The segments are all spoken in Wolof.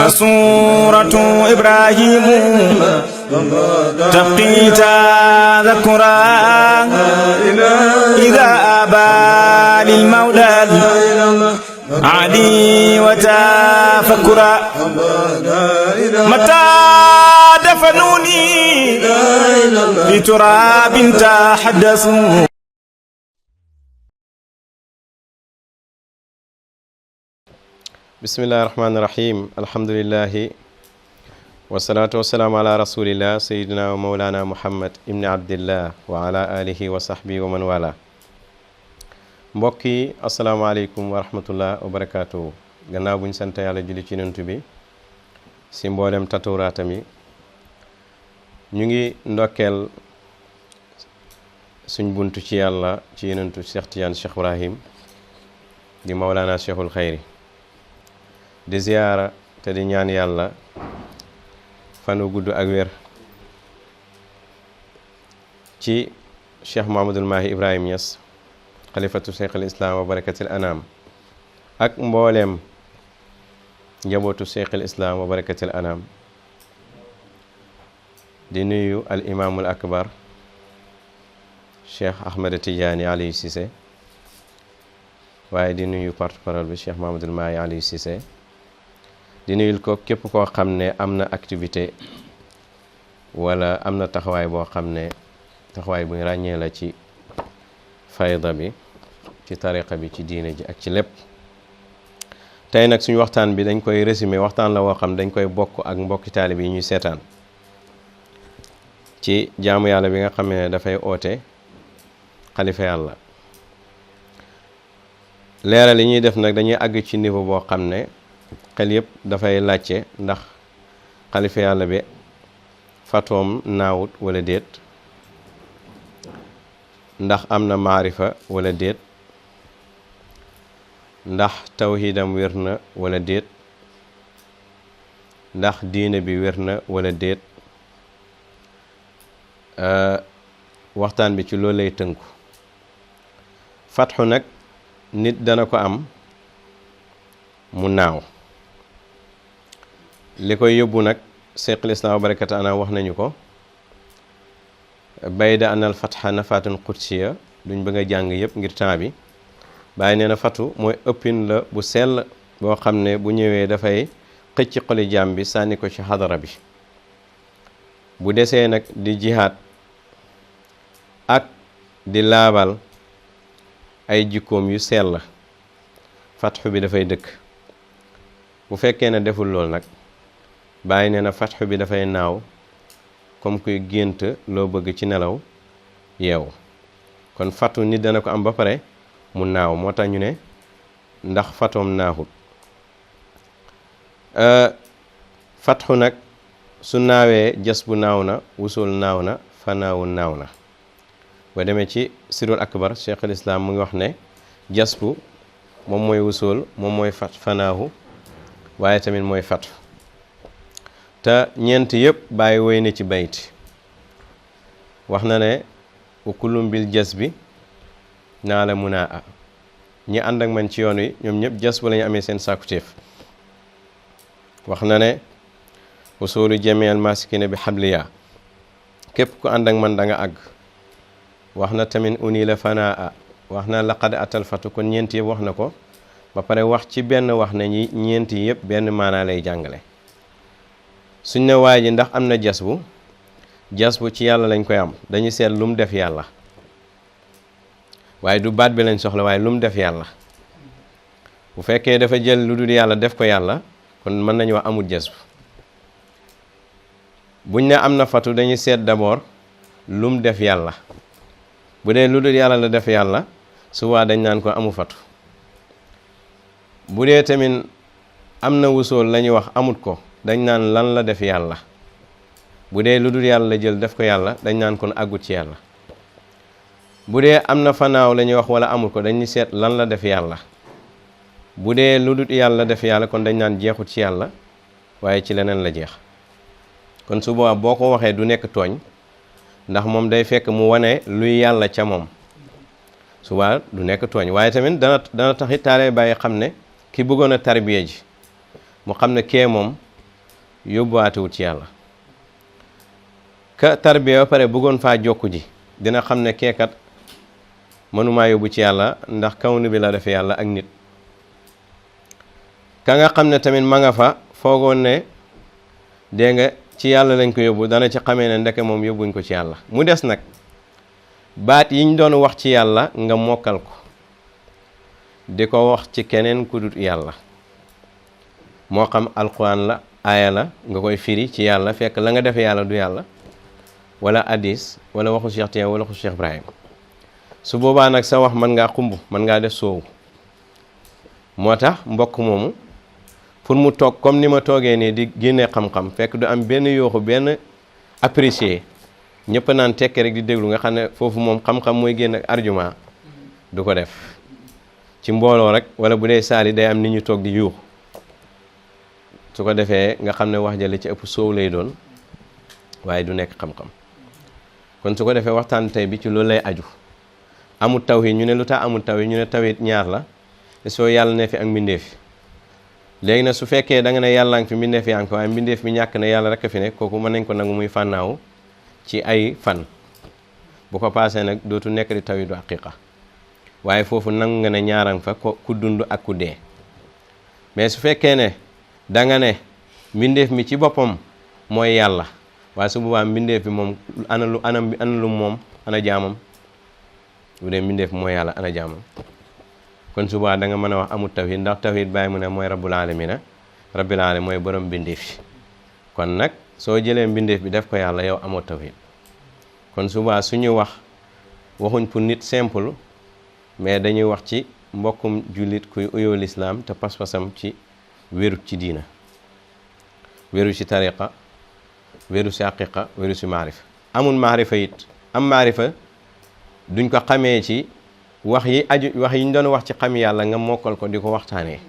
فسورة إبراهيم تبقي تذكرا إذا أبى للمولى علي وتفكرا متى دفنوني في تراب تحدثوا. بسم الله الرحمن الرحيم الحمد لله والصلاة والسلام على رسول الله سيدنا ومولانا محمد ابن عبد الله وعلى آله وصحبه ومن والاه. mbokk yi asalaamaaleykum wa rahmatullah wa barakaatu. gannaaw buñ sant yàlla julli ci Yonent bi si mboolem tatawraatam yi ñu ngi ndokkeel suñ buntu ci yàlla ci Yonentu Cheikh Tidiane Cheikh Ibrahim di mawlaana Cheikhul Xayri di ziyaara te di ñaan yàlla fanu gudd ak wér ci Cheikh Mouhamadoul Mahi Ibrahim Niass xalifatu Cheikh al Islam wa barakatil anam ak mbooleem njabootu Cheikh al Islam wa barakatil anam di nuyu al imaamul akbar Cheikh Ahmed Tidiane Aliou Cissé waaye di nuyu porte-parole bi Cheikh Mouhamadoul Mahi Aliou Cissé di nuyul ko képp koo xam ne am na activité wala am na taxawaay boo xam ne taxawaay bu ràññee la ci fayda bi ci tariqa bi ci diine ji ak ci lépp. tey nag suñu waxtaan bi dañ koy résumé waxtaan la woo xam dañ koy bokk ak mbokki taalib yi ñuy seetaan ci jaamu yàlla bi nga xam ne dafay oote xalifa yàlla. leeral yi ñuy def nag dañuy àgg ci niveau boo xam ne xel yëpp dafay laajte ndax xalifa yàlla bi fatoom naawut wala déet, ndax am na maarifa wala déet, ndax tawhidam wér na wala déet, ndax diine bi wér na wala déet. waxtaan bi ci loolu lay tënku. fatxu nag nit dana ko am mu naaw, li koy yóbbu nag Cheikhul Islam wa barakatu ana wax nañu ko bayda anal fatxa nafaatun qudsiya, duñ bëgg a jàng yëpp ngir temps bi. bàyyi nee na fatu mooy ëppin la bu sell boo xam ne bu ñëwee dafay xëcc xoli jaam bi sànni ko ci xadara bi. bu desee nag di jihaad ak di laabal ay jikkoom yu sell, fatxu bi dafay dëkk. bu fekkee ne deful lool nag bàyyi nee na fatxu bi dafay naaw comme kuy gént loo bëgg ci nelaw yeewu. kon fatu nit dana ko am ba pare mu naaw, moo tax ñu ne ndax fatoom naaxut. fatxu nag su naawee jas bu naaw na, wusul naaw na, fanaawu naaw na. boo demee ci sirul akbar Cheikhul Islam mu ngi wax ne jas bu moom mooy wusul, moom mooy fanaahu, waaye tamit mooy fatxu. te ñeent yëpp bàyyi woy na ci bayti wax na ne wa kullum bil jas bi naa la munaa a, ñi ànd ak man ci yoon wi ñoom ñëpp jas bu la ñu amee seen sàkkuteef. wax na ne usulu jamial masikina bi xabliya, képp ku ànd ak man da nga àgg. wax na tamit uni la fanaa a, wax na laqad atal fatu. kon ñeent yëpp wax na ko ba pare wax ci benn wax ne ñi ñeent yëpp benn maanaa lay jàngale. suñ ne waa ji ndax am na jas bu ci yàlla lañ koy am, dañuy seet lu mu def yàlla, waaye du baat bi lañ soxla, waaye lu mu def yàlla. bu fekkee dafa jël lu dul yàlla def ko yàlla, kon mën nañu wax amul jas bu. buñ ne am na fatu dañuy seet d'abord lu mu def yàlla. bu dee lu dul yàlla la def yàlla, suba dañ naan ko amu fatu. bu dee tamit am na wusool la ñuy wax amut ko, dañ naan lan la def yàlla. bu dee lu dul yàlla la jël def ko yàlla, dañ naan kon àggut ci yàlla. bu dee am na fanaaw la ñuy wax wala amul ko, dañuy seet lan la def yàlla. bu dee lu dul yàlla def yàlla, kon dañ naan jeexut ci yàlla, waaye ci leneen la jeex. kon su boobaa boo ko waxee du nekk tooñ, ndax moom day fekk mu wane luy yàlla ca moom. suba du nekk tooñ, waaye tamit dana taxit taale bàyyi xam ne ki bëggoon a tarbiya ji mu xam ne kee moom yóbbuwaatewut ci yàlla. ka tarbiya ba pare bëggoon faa jokku ji dina xam ne keekat mënumaa yóbbu ci yàlla ndax kawnu bi la defe yàlla ak nit. ka nga xam ne tamit ma nga fa foogoon ne dégg nga ci yàlla lañ ko yóbbu dana ci xamee ne ndeke moom yóbbuñ ko ci yàlla. mu des nag baat yiñ doon wax ci yàlla nga mokkal ko di ko wax ci keneen ku dut yàlla, moo xam alquran la aaya la nga koy firi ci yàlla fekk la nga defe yàlla du yàlla, wala hadis wala waxu Cheikh Tidiane wala waxu Cheikh Ibrahim. su boobaa nag sa wax mën ngaa xumb mën ngaa def soowu. moo tax mbokk moomu pour mu toog comme ni ma toogee nii di génnee xam-xam fekk du am benn yooxu benn apprécier ñëpp naan tekki rek di déglu nga xam ne foofu moom xam-xam mooy génn ak argument du ko def ci mbooloo rek wala bu dee saali day am nit ñu toog di yuux su ko defee nga xam ne wax jële ci ëpp soow lay doon waaye du nekk xam-xam. kon su ko defee waxtaan tey bi ci loolu lay aju. amul tawhid ñu ne lu tax amul tawhid ñu ne tawhid ñaar la soo yàlla ne fi ak mbindeef. léegi nag su fekkee da nga ne yàlla ngi fi mbindeef yaa ngi fi waaye mbindeef mi ñàkk ne yàlla rek a fi ne kooku mën nañ ko nangu muy fànnaaw ci ay fan bu ko paasee nag dootu nekk di tawhidu haqiqa waaye foofu nangu nga ne ñaarang fa ku dund ak ku dee. mais su fekkee ne da nga ne mbindeef mi ci boppam mooy yàlla waaye su boobaa mbindeef bi moom ana lu moom ana jaamam bu dee mbindeef mooy yàlla ana jaamam. kon suba da nga mën a wax amul tawhid ndax tawhid bàyyi mu ne mooy rabbul alamina rabbil alamin mooy borom mbindeef yi. kon nag soo jëlee mbindeef bi def ko yàlla yow amoo tawhid. kon suba suñu wax waxuñ pour nit simple mais dañuy wax ci mbokkum jullit kuy uyoo lislaam te pas-pasam ci wérut ci diina, wéru ci tariqa, wéru ci haqiqa, wéru ci maarifa. amul maarifa it am maarifa duñ ko xamee ci wax yi ñu doon wax ci xam yàlla nga mokkal ko di ko waxtaanee.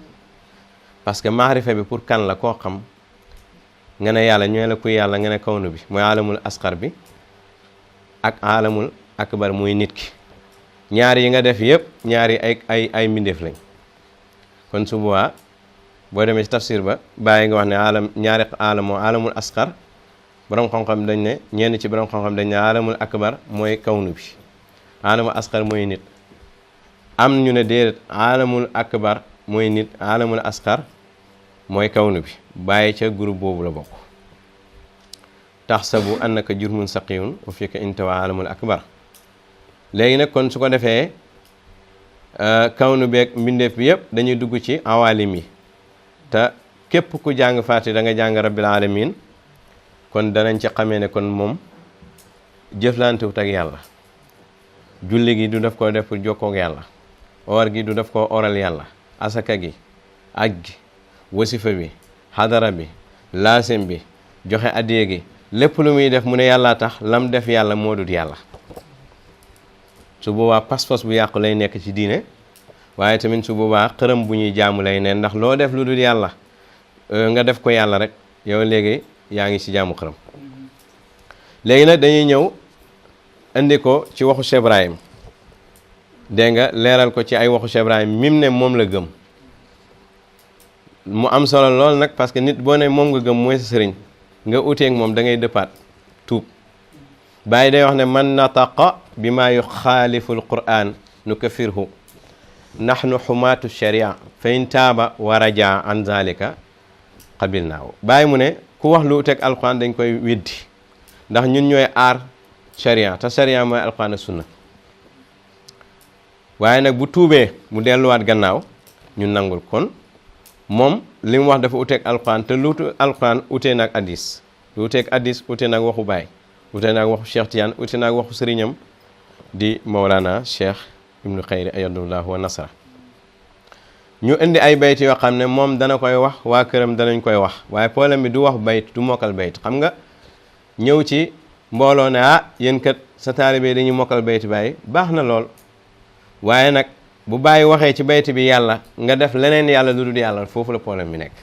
parce que maarifa bi pour kan la koo xam nga ne yàlla ñooy la kuy yàlla nga ne kawnu bi mooy alamul asqar bi ak alamul akbar muy nit ki. ñaar yi nga def yëpp ñaari ay mbindeef lañ. kon su boobaa boo demee ci tafsir ba bàyyi nga wax ne ñaari alamul asqar borom xam-xam dañ ne ñenn ci borom xam-xam dañ ne alamul akbar mooy kawnu bi alamul asqar mooy nit. am ñu ne déedéet alamul akbar mooy nit alamul asqar mooy kawnu bi bàyyi ca groupe boobu la bokk. taxsabu annaka jurmun saqiyun wa fika intawa alamul akbar. léegi nag kon su ko defee kawnu beeg mbindeef bi yëpp dañuy dugg ci awalim yi te képp ku jàng faati da nga jàng rabbil alamin kon danañ ci xamee ne kon moom jëflantewut ak yàlla. julli gi du def ko def pour jokkoog yàlla, oor gi du def ko oral yàlla, asaka gi, aj gi, wasifa bi, xadara bi, laasim bi, joxe addiye gi, lépp lu muy def mu ne yàlla tax lam def yàlla moo dut yàlla. su boobaa pas-pas bu yàqu lay nekk ci diine waaye tamit su boobaa xërëm bu ñuy jaamu lay ne ndax loo def lu dul yàlla nga def ko yàlla rek yow léegi yaa ngi ci jaamu xërëm. léegi nag dañuy ñëw indi ko ci waxu Cheikh Ibrahim dégg nga leeral ko ci ay waxu Cheikh Ibrahim mim ne moom la gëm. mu am solo lool nag parce que nit boo ne moom nga gëm mooy sa sëriñ nga uteeg moom da ngay dëppaat tuub. Baay day wax ne man nataqa bi maa yuxaalifu alquran nukafirhu nahnu xumaatu sharia fa in taaba wa raja an zalika qabilnaahu. Baay mu ne ku wax lu uteeg alquran dañ koy weddi ndax ñun ñooy aar sharia te sharia mooy alquran ak sunna. waaye nag bu tuubee mu delluwaat gannaaw ñu nangul. kon moom li mu wax dafa uteeg alquran te lu alquran utee nag hadis lu uteeg hadis utee nag waxu Baay ute naag waxu Cheikh Tidiane ute naag waxu sëriñam di Mawlana Cheikh Ibnu Xayri ayadullahu wa nasra. ñu indi ay bayt yoo xam ne moom dana koy wax waa këram danañ koy wax waaye problème bi du wax bayt du mokkal bayt. xam nga ñëw ci mbooloo ne yéen kat sa taalibe dañuy mokkal bayt Baay baax na lool waaye nag bu Baay waxee ci bayt bi yàlla nga def leneen yàlla lu dul yàlla foofu la problème bi nekk.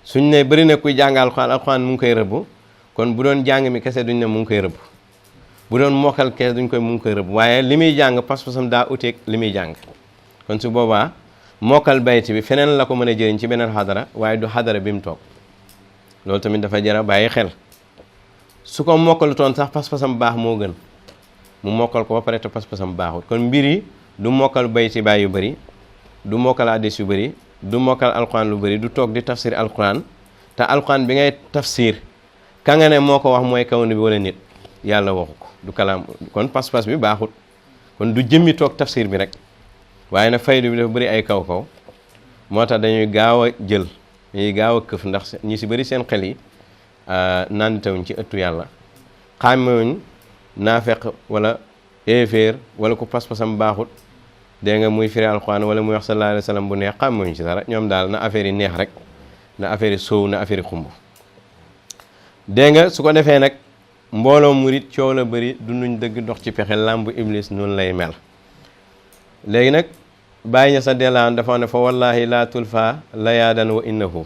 suñ ne bëri na kuy jàng alxuraan mu ngi koy rëbb kon bu doon jàng mi kese duñ ne mu ngi koy rëbb bu doon mokkal kese duñ koy mu ngi koy rëbb waaye li muy jàng pas-pasam daa uteeg li muy jàng. kon su boobaa mokkal bayti bi feneen la ko mën a jëriñ ci beneen xadara waaye du xadara bi mu toog loolu tamit dafa jara bàyyi xel su ko mokkalu toon sax pas-pasam baax moo gën mu mokkal ko ba pare te pas-pasam baaxut kon mbir yi du mokkal bayti baay yu bëri du mokkal hadis yu bëri du mokkal alquran lu bëri du toog di tafsir alquran te alquran bi ngay tafsir ka nga ne moo ko wax mooy kaw bi wala nit yàlla waxu ko du kalaam kon pas-pas bi baaxut kon du jëmmi toog tafsir bi rek waaye nag faydu bi dafa bëri ay kaw-kaw moo tax dañuy gaaw a jël dañuy gaaw a këf ndax ñi si bëri seen xel yi nanditawuñ ci ëttu yàlla xàmmewuñ naafeq wala éeféer wala ku pas-pasam baaxut dégg nga muy firi alxuraan wala muy wax sallallahu alayhi wa sallam bu neex xàmmewuñ ci dara ñoom daal na affaire yi neex rek na affaire yi soow na affaire yi xumb dégg nga su ko defee nag mbooloo murit coow la bëri dunduñ dëgg dox ci pexe làmbu iblis noonu lay mel léegi nag bàyyi ña sa delaan dafa ne fa wallahi la tulfa layaadan wa innahu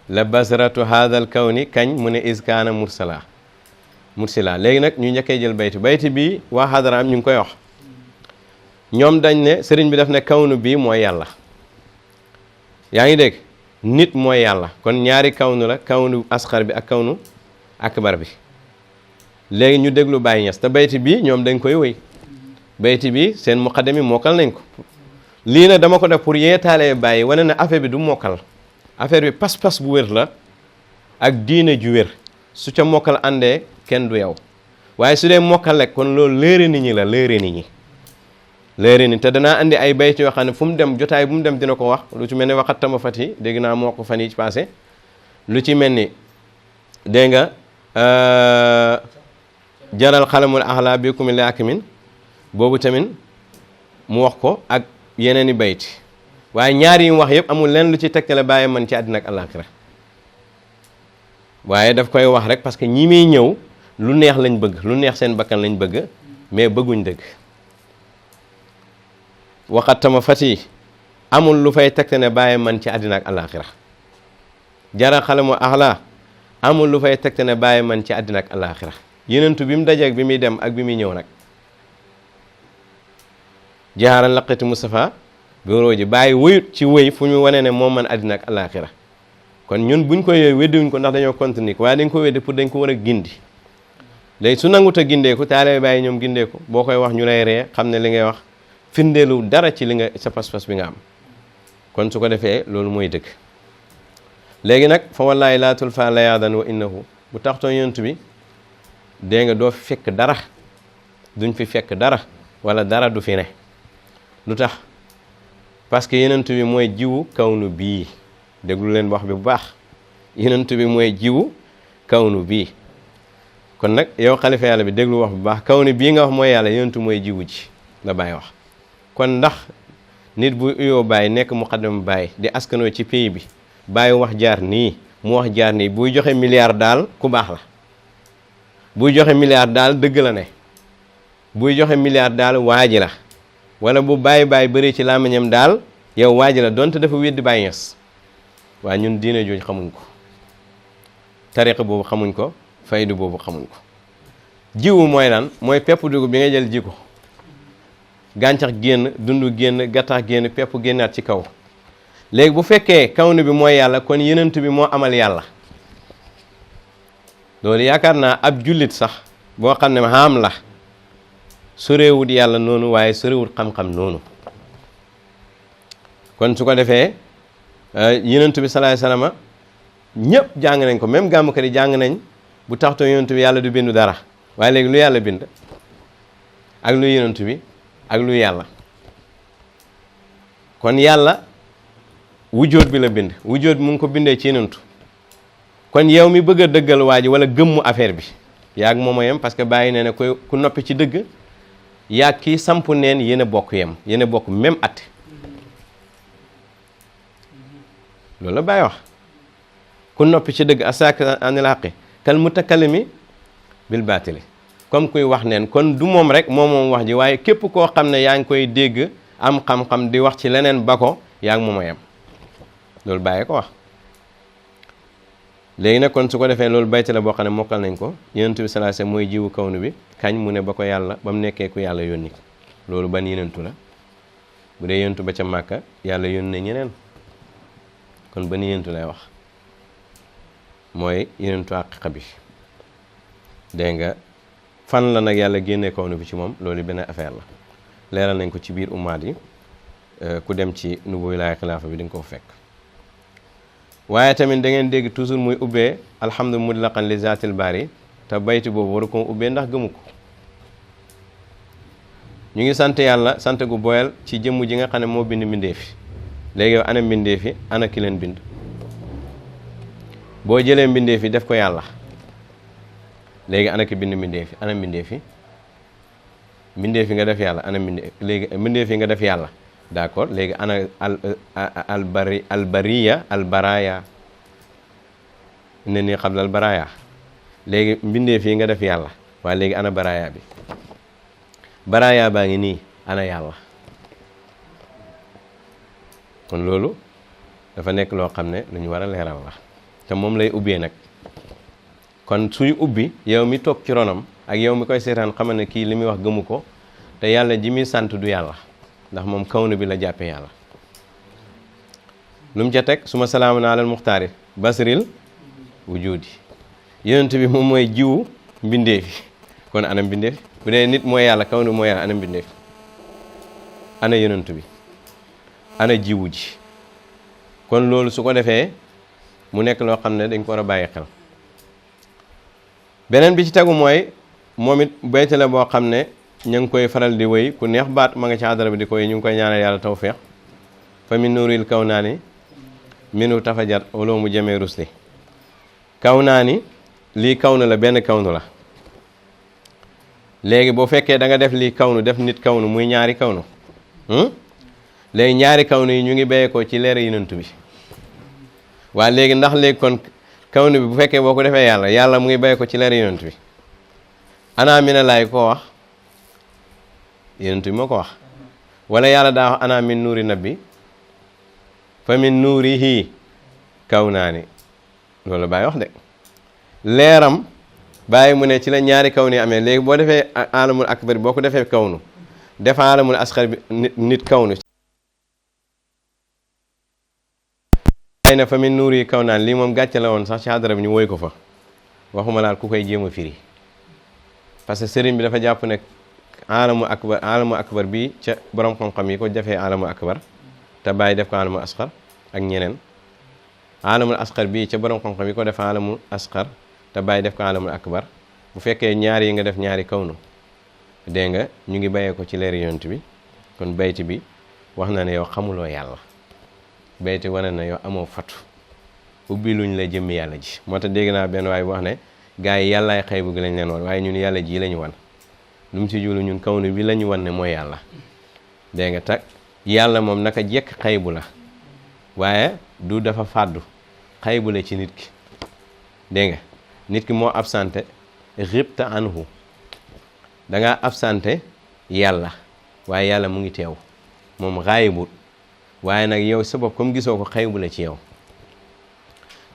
la basratu hadal kawni kañ mu ne iskaana mursala léegi nag ñu njëkkee jël bayti bi waa xadaraam ñu ngi koy wax ñoom dañ ne sëriñ bi daf ne kawnu bii mooy yàlla yaa ngi dégg nit mooy yàlla kon ñaari kawnu la kawnu asxar bi ak kawnu akbar bi léegi ñu déglu Baye Niass te bayti bi ñoom dañ koy wëy bayti bi seen muqaddami mokkal nañ ko lii nag dama ko def pour yeetaalee bàyyi wane na affaire bi du mokkal affaire bi pas-pas bu wér la ak diine ju wér su ca mokkal àndee kenn du yow waaye su dee mokkal rek kon loolu léere nit ñi la léere nit te danaa andi ay bayti yoo xam ne fu mu dem jotaay bu mu dem dina ko wax lu ci mel ni waxat tama fat yi dégg naa moo ko fan yi ci passé lu ci mel ni dégg nga jaral xalamul axla bikum li akmin boobu tamit mu wax ko ak yeneen i bayti waaye ñaar yi mu wax yëpp amul leen lu ci tegtale bàyyi man ci àddina ak àllaaxira waaye daf koy wax rek parce que ñi muy ñëw lu neex lañ bëgg lu neex seen bakkan lañ bëgg mais bëgguñ dëgg waxatama fat yi amul lu fay tegtale bàyyi man ci àddina ak àllaaxira jaral xalamul axla amul lu fay tegtale bàyyi man ci àddina ak àllaaxira yenentu bi mu dajeeg bi muy dem ak bi muy ñëw nag jaaran laqati Moustapha góoroo ji bàyyi wëyut ci wëy fu ñu wane ne moom man àddina ak alaxira kon ñun buñ ko yooyu weddiwuñ ko ndax dañoo continuer ko waaye dañ ko weddi pour dañ ko war a gindi léegi su nangut a gindeeku taale bàyyi ñoom gindeeku boo koy wax ñu lay ree xam ne li ngay wax firndeelu dara ci li nga sa pas-pas bi nga am kon su ko defee loolu mooy dëgg léegi nag fa wallaahi laa tulfa layaadan wa innahu bu taxtoon yonent bi dégg nga doo fi fekk dara duñ fi fekk dara wala dara du fi ne lu tax parce que yenent bi mooy jiwu kawnu bii déglu leen wax bi bu baax yenent bi mooy jiwu kawnu bii kon nag yow xalifa yàlla bi déglu wax bu baax kawnu bii nga wax mooy yàlla yenentu mooy jiwu ji la bàyyi wax kon ndax nit bu uyoo bàyyi nekk muqaddam bàyyi di askanoo ci pays bi bàyyi wax jaar nii mu wax jaar nii buy joxe milliard daal ku baax la buy joxe milliard daal dëgg la ne buy joxe milliard daal waaji la wala bu bàyyi bëri ci làmmiñam daal yow waaji la donte dafa weddi Baye Niass waaye ñun diine jooju xamuñ ko tariqa boobu xamuñ ko faydu boobu xamuñ ko jiwu mooy lan mooy pepp dugub bi nga jël ji ko gàncax génn dund génn gattax génn pepp génnaat ci kaw léegi bu fekkee kawnu bi mooy yàlla kon yenent bi moo amal yàlla loolu yaakaar naa ab jullit sax boo xam ne xam la sorewut yàlla noonu waaye sorewut xam-xam noonu kon su ko defee yenentu bi salaay salama ñëpp jàng nañ ko même gàmmkat yi jàng nañ bu taxtoo yenentu bi yàlla du bindu dara waaye léegi lu yàlla bind ak lu yenentu bi ak lu yàlla kon yàlla wujjóot bi la bind wujjóot bi mu ngi ko bindee ci yenentu kon yow mi bëgg a dëggal waa ji wala gëmmu affaire bi yaag mooma yem parce que bàyyi ne ne ku noppi ci dëgg yaag kii sampu neen yéen a bokk yem yéen a bokk même at loolu la bàyyi wax ku noppi ci dëgg asaak anil haqi kal mutakallimi bil baatili comme kuy wax neen kon du moom rek moom wax ji waaye képp koo xam ne yaa ngi koy dégg am xam-xam di wax ci leneen ba ko yaag mooma yem loolu bàyyi ko wax léegi nag kon su ko defee loolu bayti la boo xam ne mokkal nañ ko yenentu bi sallallahu alayhi wasallam mooy jiwu kawnu bi kañ mu ne ba ko yàlla ba mu nekkee ku yàlla yónni loolu ban yenentu la bu dee yonentu ba ca Màkka yàlla yónnee ñeneen kon ba ni yonentu lay wax mooy yonentu àqiqa bi dégg nga fan la nag yàlla génnee kaw nu bi ci moom loolu benn affaire la leeral nañ ko ci biir ummaat yi ku dem ci nubu wilaaya xilaafa bi di nga ko fekk waaye tamit da ngeen dégg toujours muy ubbee alhamdu mutlaqan li zaatil baari te bayti boobu waru ko ubbee ndax gëmu ko ñu ngi sant yàlla sant gu boyal ci jëmm ji nga xam ne moo bind mbindeefi léegi yow ana mbindeefi ana ki leen bind boo jëlee mbindeefi def ko yàlla léegi ana ki bind mbindeefi ana mbindeefi mbindeefi nga def yàlla ana mbindeefi léegi mbindeefi nga def yàlla d'accord léegi ana albariya albaraya ne nii xam la albaraya léegi mbindeefi nga def yàlla waaye léegi ana baraya bi baraya baa ngi nii ana yàlla kon loolu dafa nekk loo xam ne lu ñu war a leeral la te moom lay ubbee nag kon suy ubbi yow mi toog ci ronam ak yow mi koy seetaan xamal ne kii li muy wax gëmu ko te yàlla ji muy sant du yàlla ndax moom kawnu bi la jàppee yàlla lu mu ca teg suma salaamun alal muxtaari basril wujudi yonent bi moom mooy jiwu mbindeefi kon ana mbindeefi bu dee nit mooy yàlla kawnu mooy yàlla ana mbindeefi ana yonent bi ana jiwu ji kon loolu su ko defee mu nekk loo xam ne dañ ko war a bàyyi xel beneen bi ci tegu mooy moom it bayte la boo xam ne ñu ngi koy faral di wéy ku neex baat ma nga ci àddara bi di koy ñu ngi koy ñaanal yàlla tawfiq fa min nuuril kaw naa ni minu tafajar wala mu jëmee rusli kaw naa ni lii kawnu la benn kawnu la léegi boo fekkee da nga def lii kawnu def nit kawnu muy ñaari kawnu léegi ñaari kawnu yi ñu ngi béyee ko ci leer yonent bi waaye léegi ndax léegi kon kawnu bi bu fekkee boo ko defee yàlla mu ngi béyee ko ci leer yonent bi ana mina laay ko wax yonent bi moo ko wax wala yàlla daa wax ana min nuuri nabbi fa min nuurihi kaw naa ni loolu bàyyi wax de leeram bàyyi mu ne ci la ñaari kaw ni amee léegi boo defee alamul akbar boo ko defee kawnu def alamul asxar bi nit kawnu ay na fa min nuuri kaw naan lii moom gàcce la woon sax ci hadara bi ñu woy ko fa waxuma laal ku koy jéem a firi parce que sëriñ bi dafa jàpp ne alamu akbar bi ca borom xam-xam yi ko defee alamu akbar te bàyyi def ko alamul asxar ak ñeneen alamul asxar bii ca borom xam-xam yi ko def alamul asxar te bàyyi def ko alamul akbar bu fekkee ñaari yi nga def ñaari kawnu dégg nga ñu ngi bàyyee ko ci leeri yonent bi kon bayti bi wax na ne yow xamuloo yàlla bayti wane na yow amoo fatu ubbi luñ la jëmmi yàlla ji moo tax dégg naa benn waaye bu wax ne gars yi yàllaay xëy bu lañ leen wan waaye ñun yàlla ji la ñu wan lu mu ci julu ñun kawnu bi la ñu wan ne mooy yàlla dégg nga tag yàlla moom naka jekk xaybu la waaye du dafa fàddu xaybu la ci nit ki dégg nga nit ki moo absenté ribta anhu da ngaa absenté yàlla waaye yàlla mu ngi teew moom xaayibut waaye nag yow sa bopp comme gisoo ko xaybu la ci yow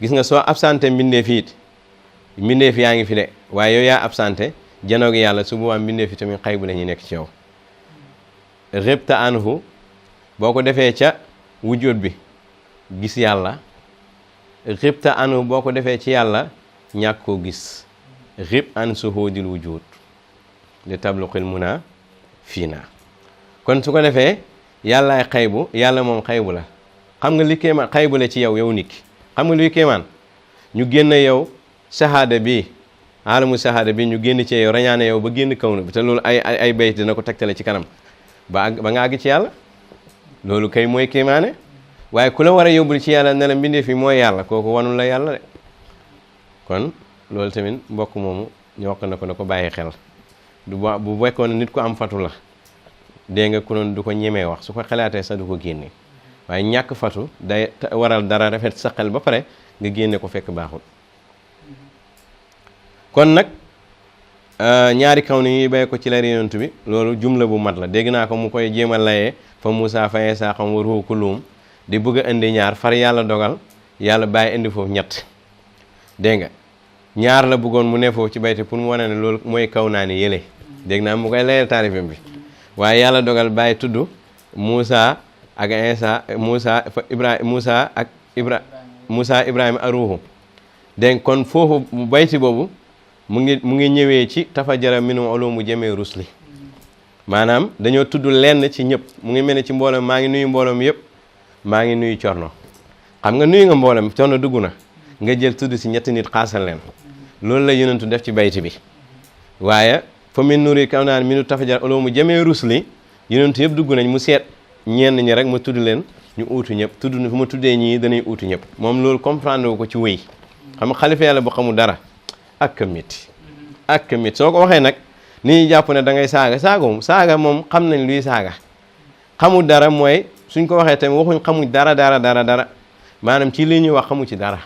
gis nga soo absenté mbindeef it mbindeef yaa ngi fi de waaye yow yaa absenté janoog yàlla su boobaa mbindeef yi tamit xaybu la ñuy nekk ci yow ribta anhu boo ko defee ca wujjóot bi gis yàlla ribta anhu boo ko defee ci yàlla ñàkk koo gis rib an suhudil wujud li tabluqil muna fii naa kon su ko defee yàllaay xaybu yàlla moom xaybu la xam nga li kéemaan xaybu la ci yow nit ki xam nga luy kéemaan ñu génn yow shahada bi alamu shahada bi ñu génn ci yow rañaane yow ba génn kaw na bi te loolu ay bayt dina ko tegtale ci kanam ba nga àgg ci yàlla loolu kay mooy kéemaane waaye ku la war a yóbbul ci yàlla ne la mbindeef fi mooy yàlla kooku wanul la yàlla de kon loolu tamit mbokk moomu ñu wax na ko na ko bàyyi xel bu fekkoon nit ku am fatu la dégg nga ku noon du ko ñemee wax su ko xalaatee sax du ko génne waaye ñàkk fatu day waral dara rafet sa xel ba pare nga génne ko fekk baaxul kon nag ñaari kaw ni ñuy bay ko ci leer yonent bi loolu jumla bu mat la dégg naa ko mu koy jéem a layee fa Moussa fayee saa xam war kulluum di bëgg a indi ñaar far yàlla dogal yàlla bàyyi indi foofu ñett dégg nga ñaar la bëggoon mu ne foofu ci bayti pour mu wane ne loolu mooy kaw naa ni yële dégg naa mu koy layee taarifam bi waaye yàlla dogal bàyyi tudd Moussa ak Insa Moussa ak Moussa Ibrahima aruuhu dégg kon foofu bayti boobu mu ngi ñëwee ci tafajara minhum uluumu jamii rusli maanaam dañoo tudd lenn ci ñëpp mu ngi mel ne ci mbooloom maa ngi nuyu mbooloom yëpp maa ngi nuyu corno xam nga nuyu nga mbooloom corno dugg na nga jël tudd si ñetti nit xaasal leen loolu la yonentu def ci bayti bi waaye fa min nuri kaw naan minu tafajara uluumu jamii rusli yonentu yëpp dugg nañ mu seet ñenn ñi rek ma tudd leen ñu uutu ñëpp tudd fu ma tuddee ñii dañuy uutu ñëpp moom loolu comprendre wu ko ci wéy xam nga xalifa yàlla bu xamul dara ak métti ak métti soo ko waxee nag ni ñuy jàpp ne da ngay saaga moom xam nañ luy saaga xamul dara mooy suñ ko waxee tamit waxuñ xamuñ dara maanaam ci li ñuy wax xamu ci dara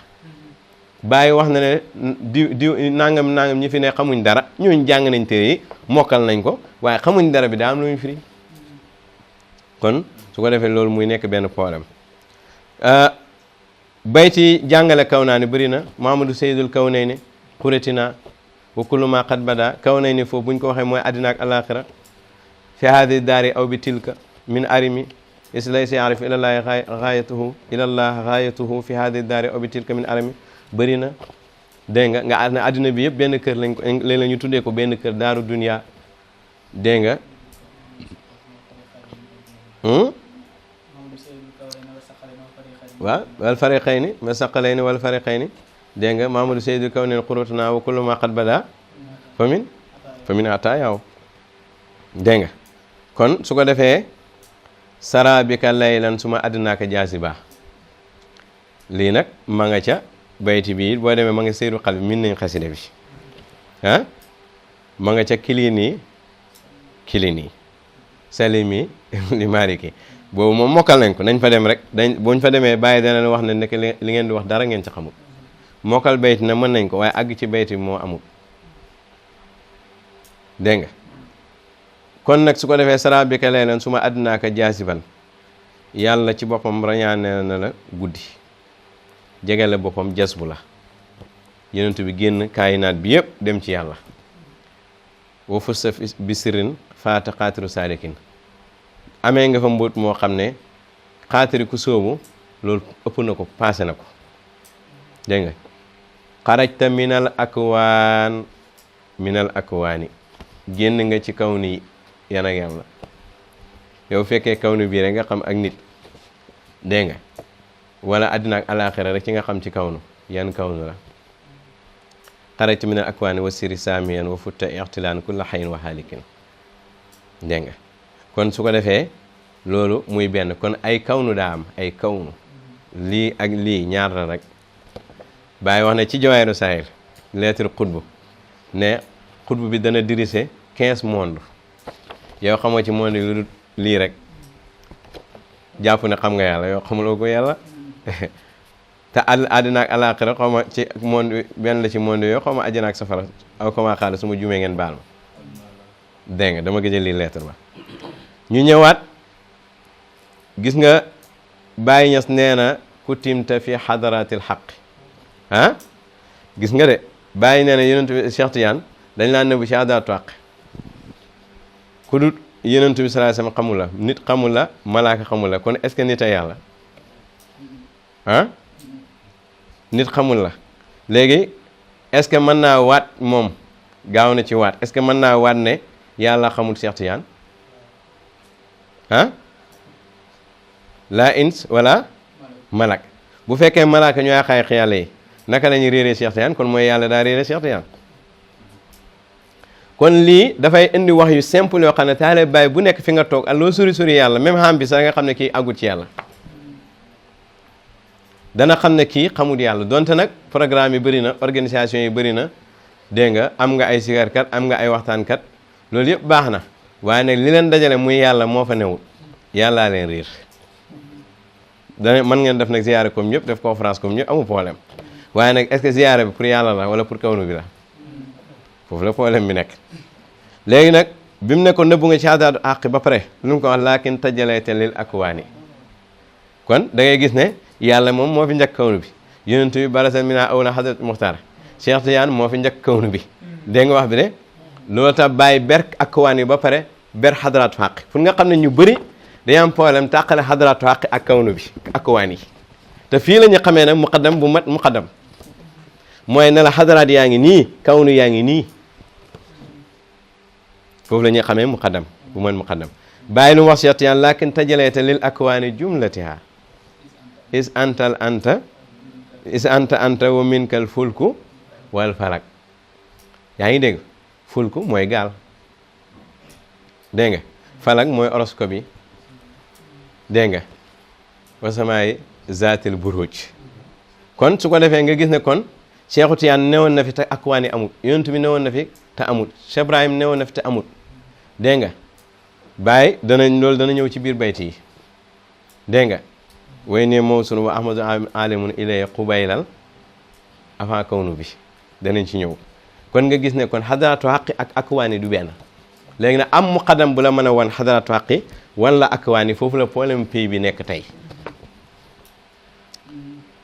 bàyyi wax na ne di nangam ñi fi ne xamuñ dara ñooñ jàng nañ téere yi mokkal nañ ko waaye xamuñ dara bi daa am lu ñu firi kon su ko defee loolu muy nekk benn problème bayti jàngale kaw naa ni bëri na Mamadou Seydul Kawnayni xuratina wa kullu ma qad bada Kawnayni foofu buñ ko waxee mooy àddina ak alaxira fi hadi daari aw bi tilka min arimi is laysa yaarif ilallahi gaayatuhu fi hadi daari aw bi tilka min arimi bëri na dégg nga ne àddina bi yëpp benn kër lañ ko léeg-léeg ñu tuddee ko benn kër daaru dunya dégg nga waaw wal fariqayni ma saqalayni wal fariqayni dégg nga Mamadou Seydou Kawnayni xurutuna wa kullu ma qad bada fa min ata yaw dégg nga kon su ko defee sarabika laylan suma adnaaka jaasiba lii nag ma nga ca bayti bi boo demee ma nga Seydou xal bi min nañ xasida bi ah ma nga ca kilini salimi li mariki boobu moom mokkal nañ ko nañ fa dem rek buñ fa demee bàyyi dana leen wax ne nekk li ngeen di wax dara ngeen ci xamul mokkal bayti na mën nañ ko waaye àgg ci bayti bi moo amul dégg nga kon nag su ko defee sara bi ka laylan su ma àddinaaka jaasiban yàlla ci boppam rañaane na la guddi jege la boppam jas bu la yonent bi génn kaayinaat bi yëpp dem ci yàlla wa fusta bi sirrin faata xaatiru saadikin amee nga fa mbóot moo xam ne xaatiri ku sóobu loolu ëpp na ko passé na ko dégg nga xarajta minal akwaani génn nga ci kaw ni yan ak yàlla yow fekkee kaw ni bii rek nga xam ak nit dégg nga wala àddina ak alaaxira rek ci nga xam ci kaw nu yan kaw nu la xarajta minal akwaani wa siri saamiyan wa futta ixtilaan kulla xayin wa xaalikin dégg nga kon su ko defee loolu muy benn kon ay kawnu daa am ay kawnu lii ak lii ñaar la rek bàyyi wax ne ci jawaahiru saahir lettre xutbu ne xutbu bi dana diriger 15 monde yow xamoo ci monde yi lu lii rek jàpp ne xam nga yàlla yow xamuloo ko yàlla te àddina ak alaaxira xaw ma ci monde benn la ci monde yooyu xaw ma àjjana ak safara aw kama xaala su ma jumee ngeen baal ma dégg nga dama gëjël lii lettre ba ñu ñëwaat gis nga Baye Niass nee na kutimta fi xadaratil xaq ah gis nga de Baye nee na yonent bi Cheikh Tidiane dañ laa nëbbu ci xadaratu xaq ku dut yonent bi sallallahu alayhi wasallam xamul la nit xamul la malaaka xamul la kon est-ce que nit a yàlla ah nit xamul la léegi est-ce que mën naa waat moom gaaw na ci waat est-ce que mën naa waat ne yàlla xamul Cheikh Tidiane ah la ins wala malak bu fekkee malaaka ñooy xaay yàlla yi naka la ñuy réeree Cheikh Tidiane kon mooy yàlla daa réeree Cheikh Tidiane kon lii dafay indi wax yu simple yoo xam ne taale bàyyi bu nekk fi nga toog ak loo sori yàlla même xam bi sax nga xam ne kii àggut ci yàlla dana xam ne kii xamul yàlla donte nag programme yi bëri na organisation yi bëri na dégg nga am nga ay sigarkat am nga ay waxtaankat loolu yëpp baax na waaye nag li leen dajale muy yàlla moo fa newul yàllaa leen riir dana mën ngeen def nag ziyaare comme ñëpp def conférence comme ñëpp amul problème waaye nag est-ce que ziyaare bi pour yàlla la wala pour kawnu bi la foofu la problème bi nekk léegi nag bi mu ne ko nëbbu nga ci xadaatu àq ba pare lu mu ko wax laakin tajalayta lil akwaani kon da ngay gis ne yàlla moom moo fi njëkk kawnu bi yonent bi barasal mina awla xadrat muxtaar Cheikh Tidiane moo fi njëkk kawnu bi dégg nga wax bi ne loolu tax bàyyi ber akwaan yi ba pare ber xadaraatu xaq pour nga xam ne ñu bëri day am problème tàqale xadaratu xaqi ak kawnu bi akwaan yi te fii la ñu xamee nag muqaddam bu mat muqaddam mooy ne la xadaraat yaa ngi nii kawnu yaa ngi nii foofu la ñuy xamee muqaddam bu mën muqaddam bàyyi lu mu wax Cheikh Tijaan lakin tajaleeta lil akwaani jumlatiha is anta wa minkal fulku wal falak yaa ngi dégg fulku mooy gaal dégg nga falak mooy horoscope yi dégg nga wasamaay zaatil buruj kon su ko defee nga gis ne kon Cheikhu Tijaan newoon na fi te akwaan yi amut yonent bi newoon na fi te amut Cheikh Ibrahim newoon na fi te amut dégg nga Baay loolu dana ñëw ci biir bayt yi dégg nga way ne mawsun wa ahmadu alimun ilay qubaylal avant kawnu bi danañ ci ñëw kon nga gis ne kon xadaratu xaqi ak akwaani du benn léegi nag am muqaddam bu la mën a wan xadaratu xaqi wala akwaani foofu la problème pays bi nekk tey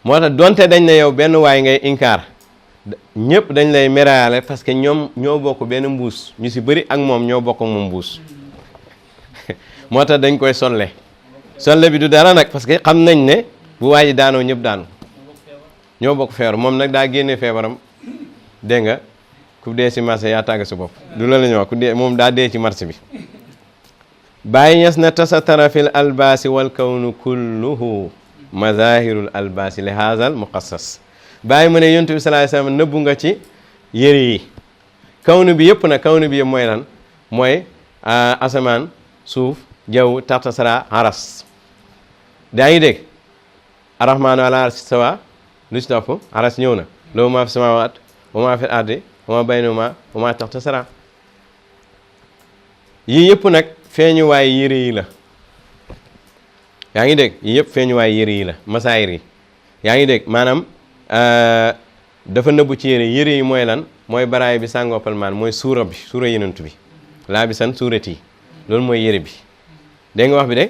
moo tax donte dañ ne yow benn waay ngay inkaar ñëpp dañ lay meraale parce que ñoom ñoo bokk benn mbuus ñu si bëri ak moom ñoo bokk moom mbuus moo tax dañ koy solle bi du dara nag parce que xam nañ ne bu waa ji daanoo ñëpp daanu ñoo bokk feebar moom nag daa génne feebaram dégg nga ku dee si marché yaa tàgg sa bopp du la ñu wax ku dee moom daa dee ci marché bi bàyyi ñes na tasatara fil albaasi wal kawnu kulluhu mazahirul albaasi li haazal muqassas bàyyi mu ne yonent bi sallallahu alayhi wasallam nëbbu nga ci yëre yi kawnu bi yëpp nag kawnu bi yëpp mooy lan mooy asamaan suuf jaww taxta sara aras daa ngi dégg arrahmaanu ala arsi stawa lu ci topp aras ñëw na lahu maa fi samaawaat wa maa fi ardi wa maa baynahuma wa maa taxta sara yii yëpp nag feeñuwaay yëre yi la yaa ngi dégg yii yëpp feeñuwaay yëre yi la masaayir yi yaa ngi dégg maanaam dafa nëbbu ci yëre yi mooy lan mooy baraay bi sàngoopal maan mooy suura yenentu bi laa bi san suurati loolu mooy yëre bi dégg nga wax bi de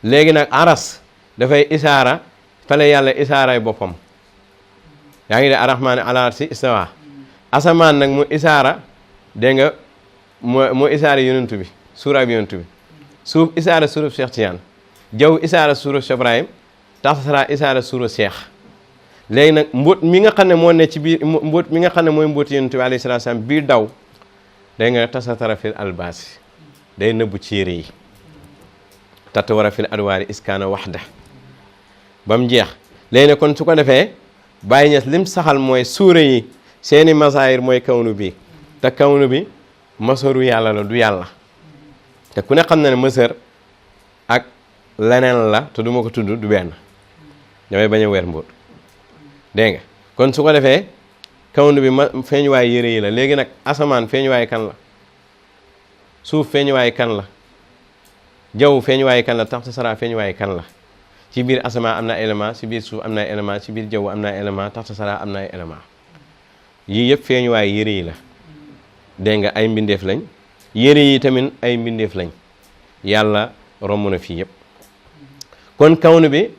léegi nag aras dafay isaara fale yàlla isaaray boppam yaa ngi de arrahmaani ala arsi istawa asamaan nag mu isaara dégg nga moo isaara yonentu bi suura bi yonentu bi suuf isaara suura Cheikh Tijaan jaww isaara suura Cheikh Ibrahim taxasara isaara suura Cheikh léegi nag mbóot mi nga xam ne moo ne ci biir mbóot mi nga xam ne mooy mbóoti yonentu bi alayhi salaatu salaam biir daw dégg nga tasatara fil albaasi day nëbbu ci yére yi tata war a fil adwaari iskaana waxda ba mu jeex léegi nag kon su ko defee Baay Ñas lim saxal mooy suura yi seeni masaayir mooy kawnu bi te kawnu bi masaru yàlla la du yàlla te ku ne xam na ne masar ak leneen la te du ma ko tudd du benn damay bañ a weer mbóot dégg nga kon su ko defee kawnu bi feeñuwaay yére yi la léegi nag asamaan feeñuwaay kan la suuf feeñuwaay kan la jaww feeñuwaay kan la taxta sara feeñuwaay kan la ci biir asamaan am na élément ci biir suuf am na élément ci biir jaww am na élément taxta sara am na élément yii yëpp feeñuwaay yére yi la dégg nga ay mbindeef lañ yére yi tamit ay mbindeef lañ yàlla romb na fii yëpp kon kawnu bi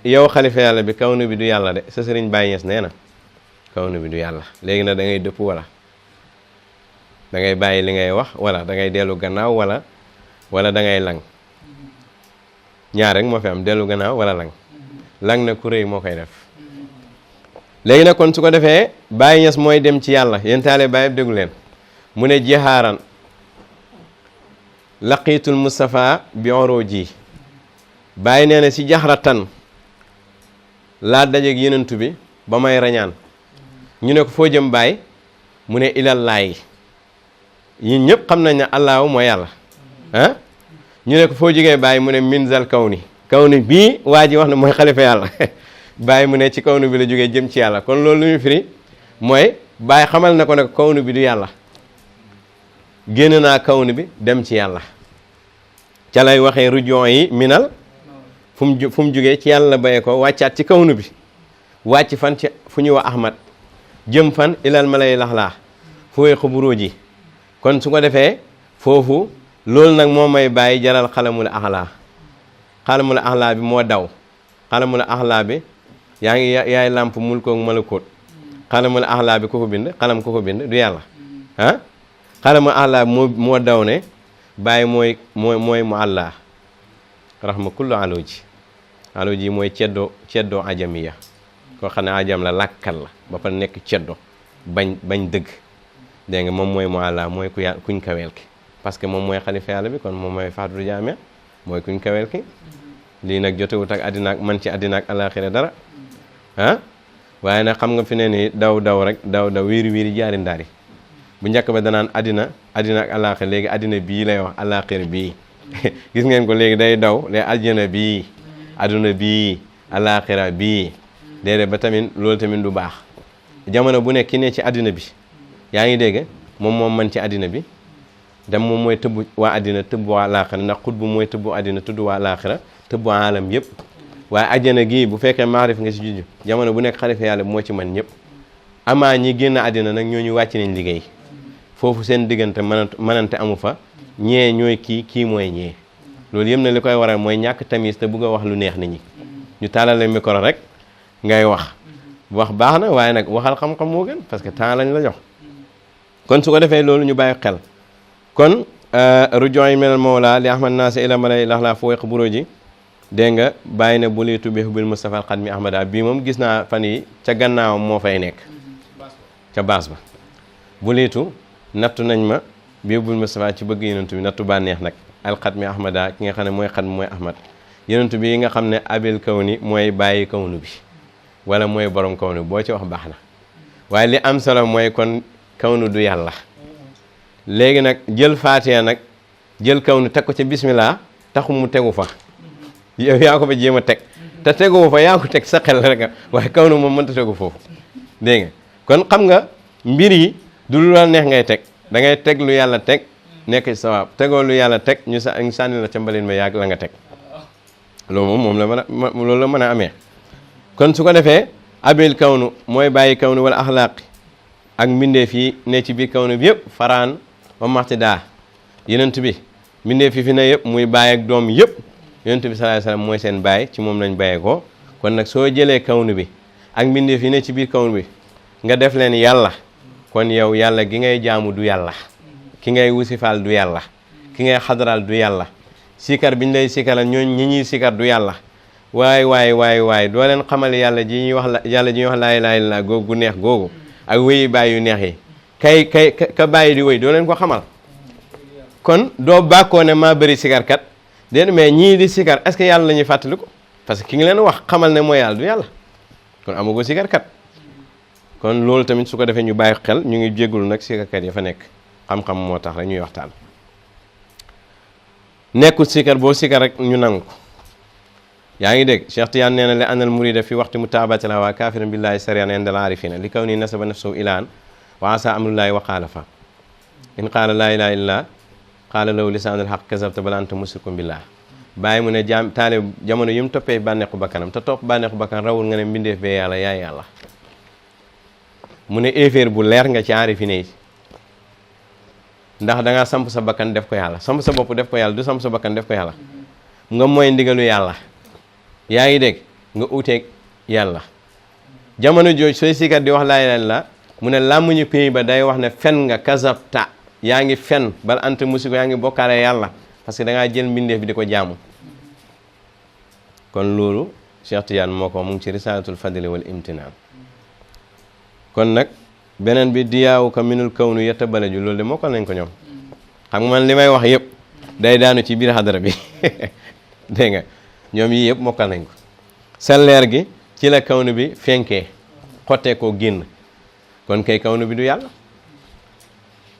yow xalifa yàlla bi kawnu bi du yàlla de sa sëriñ Baay Ñas nee na kawnu bi du yàlla léegi nag da ngay dëpp wala da ngay bàyyi li ngay wax wala da ngay dellu gannaaw wala da ngay lang ñaar rek moo fi am dellu gannaaw wala lang na ku rëy moo koy def léegi nag kon su ko defee Baay Ñas mooy dem ci yàlla yéen taale Baay yëpp déggu leen mu ne jihaaran laqiitul Mustafa bi oro ji Baay nee na si jaxratan laa dajeeg yenentu bi ba may rañaan ñu ne ko foo jëm Baay mu ne ilallaahi ñun ñëpp xam nañ ne allahu mooy yàlla ah ñu ne ko foo jógee Baay mu ne minzal kawni bii waa ji wax ne mooy xalifa yàlla Baay mu ne ci kawnu bi la jógee jëm ci yàlla kon loolu lu ñu firi mooy Baay xamal na ko ne kawnu bi du yàlla génn naa kawnu bi dem ci yàlla ca lay waxee rujon yi minal fu mu jógee ci yàlla la bayee ko wàccaat ci kawnu bi wàcc fan ci fu ñuy wax Ahmad jëm fan ilal malay laxlaa fooy xuburoo ji kon su ko defee foofu loolu nag moo may bàyyi jaral xalamul axlaa bi moo daw xalamul axlaa bi yaay làmp mulkook malakóot xalamul axlaa bi ku ko bind xalam ku ko bind du yàlla ah xalamul axlaa bi moo daw ne bàyyi mooy mu àllaa rahma kullu alooji mooy ceddoo ajamiya koo xam ne ajam la làkkal la ba pare nekk ceddo bañ dëgg dégg nga moom mooy mu àlla mooy kuñ kaweel ki parce que moom mooy xalifa yàlla bi kon moom mooy faatu jaame mooy kuñ kaweel ki lii nag jotewut ak àddina ak man ci àddina ak alaxira dara ah waaye nag xam nga fi ne ni daw rek daw wiiri jaari ndaari bu njëkk ba danaan àddina ak alaxira léegi àddina bii lay wax alaxira bii gis ngeen ko léegi day daw léegi aljana bii àdduna bii alaxira bii déedéet ba tamit loolu tamit du baax jamono bu nekk ki ne ci àddina bi yaa ngi dégg moom man ci àddina bi dem moom mooy tëbb waa àddina tëbb waa laaxira ndax xutbu mooy tëbbu àddina tudd waa laaxira tëbbu aalam yëpp waaye àjjana gii bu fekkee maarif nga si juju jamono bu nekk xalifa yàlla moo ci man ñëpp amaa ñi génn àddina nag ñooñu wàcc nañ liggéey foofu seen diggante mënante amu fa ñee ñooy kii mooy ñee loolu yëpp na li koy waral mooy ñàkk tamis te bëgg a wax lu neex nit ñi ñu taalale micro rek ngay wax baax na waaye nag waxal xam-xam moo gën parce que temps lañ la jox kon su ko defee loolu ñu bàyyi xel kon rujon yi menel mawla li ahmad naasi ila malay laxlaa foo weq buro ji dégg nga bàyyi na bu liitu bi bil Mustafa al Xadmi ahmada bii moom gis naa fan yi ca gannaawam moo fay nekk ca baas ba bu liitu nattu nañ ma bi bil Mustafa ci bëgg yonent bi nattu bànneex nag al Xadmi ahmada ki nga xam ne mooy xadmi mooy ahmad yonent bi yi nga xam ne abil kawni mooy bàyyi kawnu bi wala mooy borom kawnu boo ci wax baax na waaye li am solo mooy kon kawnu du yàlla léegi nag jël faatiha nag jël kawnu teg ko ca bismillah taxu mu tegu fa yow yaa ko fa jéem a teg te tegu fa yaa ko teg sa xel rek waaye kawnu moom mënta tegu foofu dégg nga kon xam nga mbir yi du lu la neex ngay teg da ngay teg lu yàlla teg nekk ci sawaab tegoo lu yàlla teg ñu sànni la ca mbalin ma yàgg la nga teg loolu moom loolu la mën a amee kon su ko defee abil kawnu mooy bàyyi kawnu wala axlaaqi ak mbindeef yi ne ci biir kawnu bi yëpp faraan ba maxti daa yenent bi mbindeef yi fi ne yëpp muy bàyyi ak doom yëpp yenent bi sallallahu alayhi wasallam mooy seen bàyyi ci moom lañ bàyyee ko kon nag soo jëlee kawnu bi ak mbindeef yi ne ci biir kawnu bi nga def leen yàlla kon yow yàlla gi ngay jaamu du yàlla ki ngay wusifaal du yàlla ki ngay xadaraal du yàlla sikar biñ lay sikaral ñooñ ñi ñuy sikar du yàlla waay doo leen xamal yàlla ji ñuy wax laa ilaaha illallaah googu gu neex googu ak wéyi bàyyi yu neex yi ka bàyyi di wéy doo leen ko xamal kon doo bàkkoo ne maa bëri sikarkat déedéet mais ñii di sikar est-ce que yàlla la ñuy fàttali ko parce que ki ngi leen wax xamal ne mooy yàlla du yàlla kon amago sikarkat kon loolu tamit su ko defee ñu bàyyi xel ñu ngi jéggul nag sikarkat ya fa nekk xam-xam moo tax rek ñuy waxtaan nekkul sikar boo sikar rek ñu nangu ko yaa ngi dégg Cheikh Tidiane nee na li anal murida fi waxti mutaabatil hawa kafiran billahi sariyan indal arifina li kaw nii nasaba nafsahu ilaan wa asa amrullahi wa qaala fa in qaala laa ilaha illa qaala law lisaanul haq kazabta bala anta musrikum billah bàyyi mu ne jaam taale jamono yu mu toppee bànneexu bakkanam te topp bànneexu bakkan rawul nga ne mbindeef bee yàlla yaay yàlla mu ne éeféer bu leer nga ci arifina yi ndax da ngaa samp sa bakkan def ko yàlla samp sa bopp def ko yàlla du samp sa bakkan def ko yàlla nga mooy ndigalu yàlla yaa ngi dégg nga uteeg yàlla jamono jooj sooy sikar di wax laa ilaaha illallaah mu ne làmmuñu pays ba day wax ne fen nga kasabta yaa ngi fen bal anta musiko yaa ngi bokkaale yàlla parce que da ngaa jël mbindeef bi di ko jaamu kon loolu Cheikh Tidiane moo ko mu ngi ci risalatul fadli wal imtinaan kon nag beneen bi diyaawu ka minul kawnu yetta balaju loolu de moo ko nañ ko ñoom xam nga man li may wax yëpp day daanu ci biir xadara bi dégg nga ñoom yii yëpp mokkal nañ ko sa leer gi ci la kawnu bi fenkee xottee koo génn kon kay kawnu bi du yàlla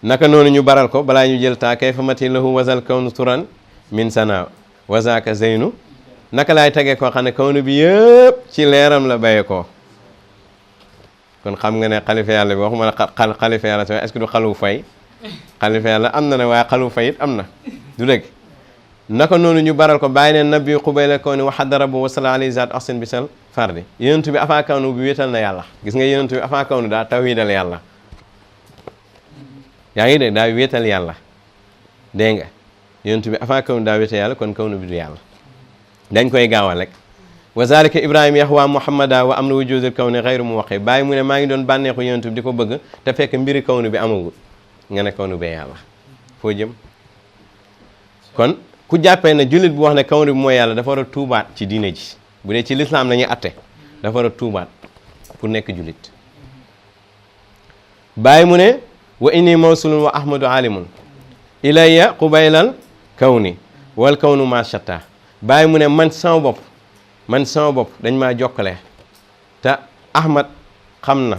naka noonu ñu baral ko balaa ñu jël taa kay fa mati lahu wasal kawnu turan min sana wasaka zeynu naka laay tegee koo xam ne kawnu bi yëpp ci leeram la bayee ko kon xam nga ne xalifa yàlla bi waxuma la xalifa yàlla tamit est-ce que du xalu fay xalifa yàlla am na ne waaye xalu fay it am na du dëgg naka noonu ñu baral ko bàyyi neen nabi xubayla kawni wa xadara bu wasala alayhi zaat ahsin bisal fardi yonentu bi afaa kawnu bi wéetal na yàlla gis nga yonentu bi afaa kawnu daa tawhidal yàlla yaa ngi dégg daa wéetal yàlla dégg nga yonentu bi afaa kawnu daa wéetal yàlla kon kawnu bi du yàlla dañ koy gaawal rek wa zalika ibrahima yaxwa muhammada wa amru wujudil kawni xayru mu waqi bàyyi mu ne maa ngi doon bànneexu yonentu bi di ko bëgg te fekk mbiri kawnu bi amagul nga ne kawnu bee yàlla foo jëm kon ku jàppee ne jullit bu wax ne kawnu bi mooy yàlla dafa war a tuubaat ci diine ji bu dee ci lislaam la ñuy atte dafa war a tuubaat pour nekk jullit bàyyi mu ne wa inni mawsulun wa ahmadu alimun ilayya qubaylal kawni wal kawnu ma shatta bàyyi mu ne man sama bopp dañ maa jokkale te ahmad xam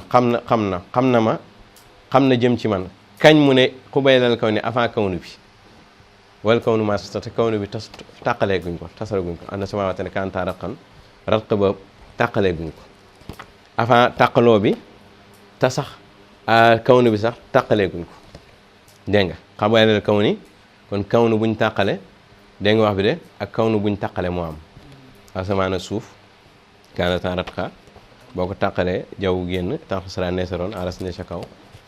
na jëm ci man kañ mu ne qubaylal kawni avant kawnu bi wal kawnu ma shatta te kawnu bi tàqalee guñ ko tasara guñ ko anna samaawaati kaanataa ratqan ratq ba tàqalee guñ ko avant tàqaloo bi te sax kawnu bi sax tàqalee guñ ko dégg nga qubaylal kawni kon kawnu buñ tàqale dégg nga wax bi de ak kawnu buñ tàqale moo am asamaan ak suuf kaanataa ratqa boo ko tàqalee jaww génn tax sara neesaroon aras ne ca kaw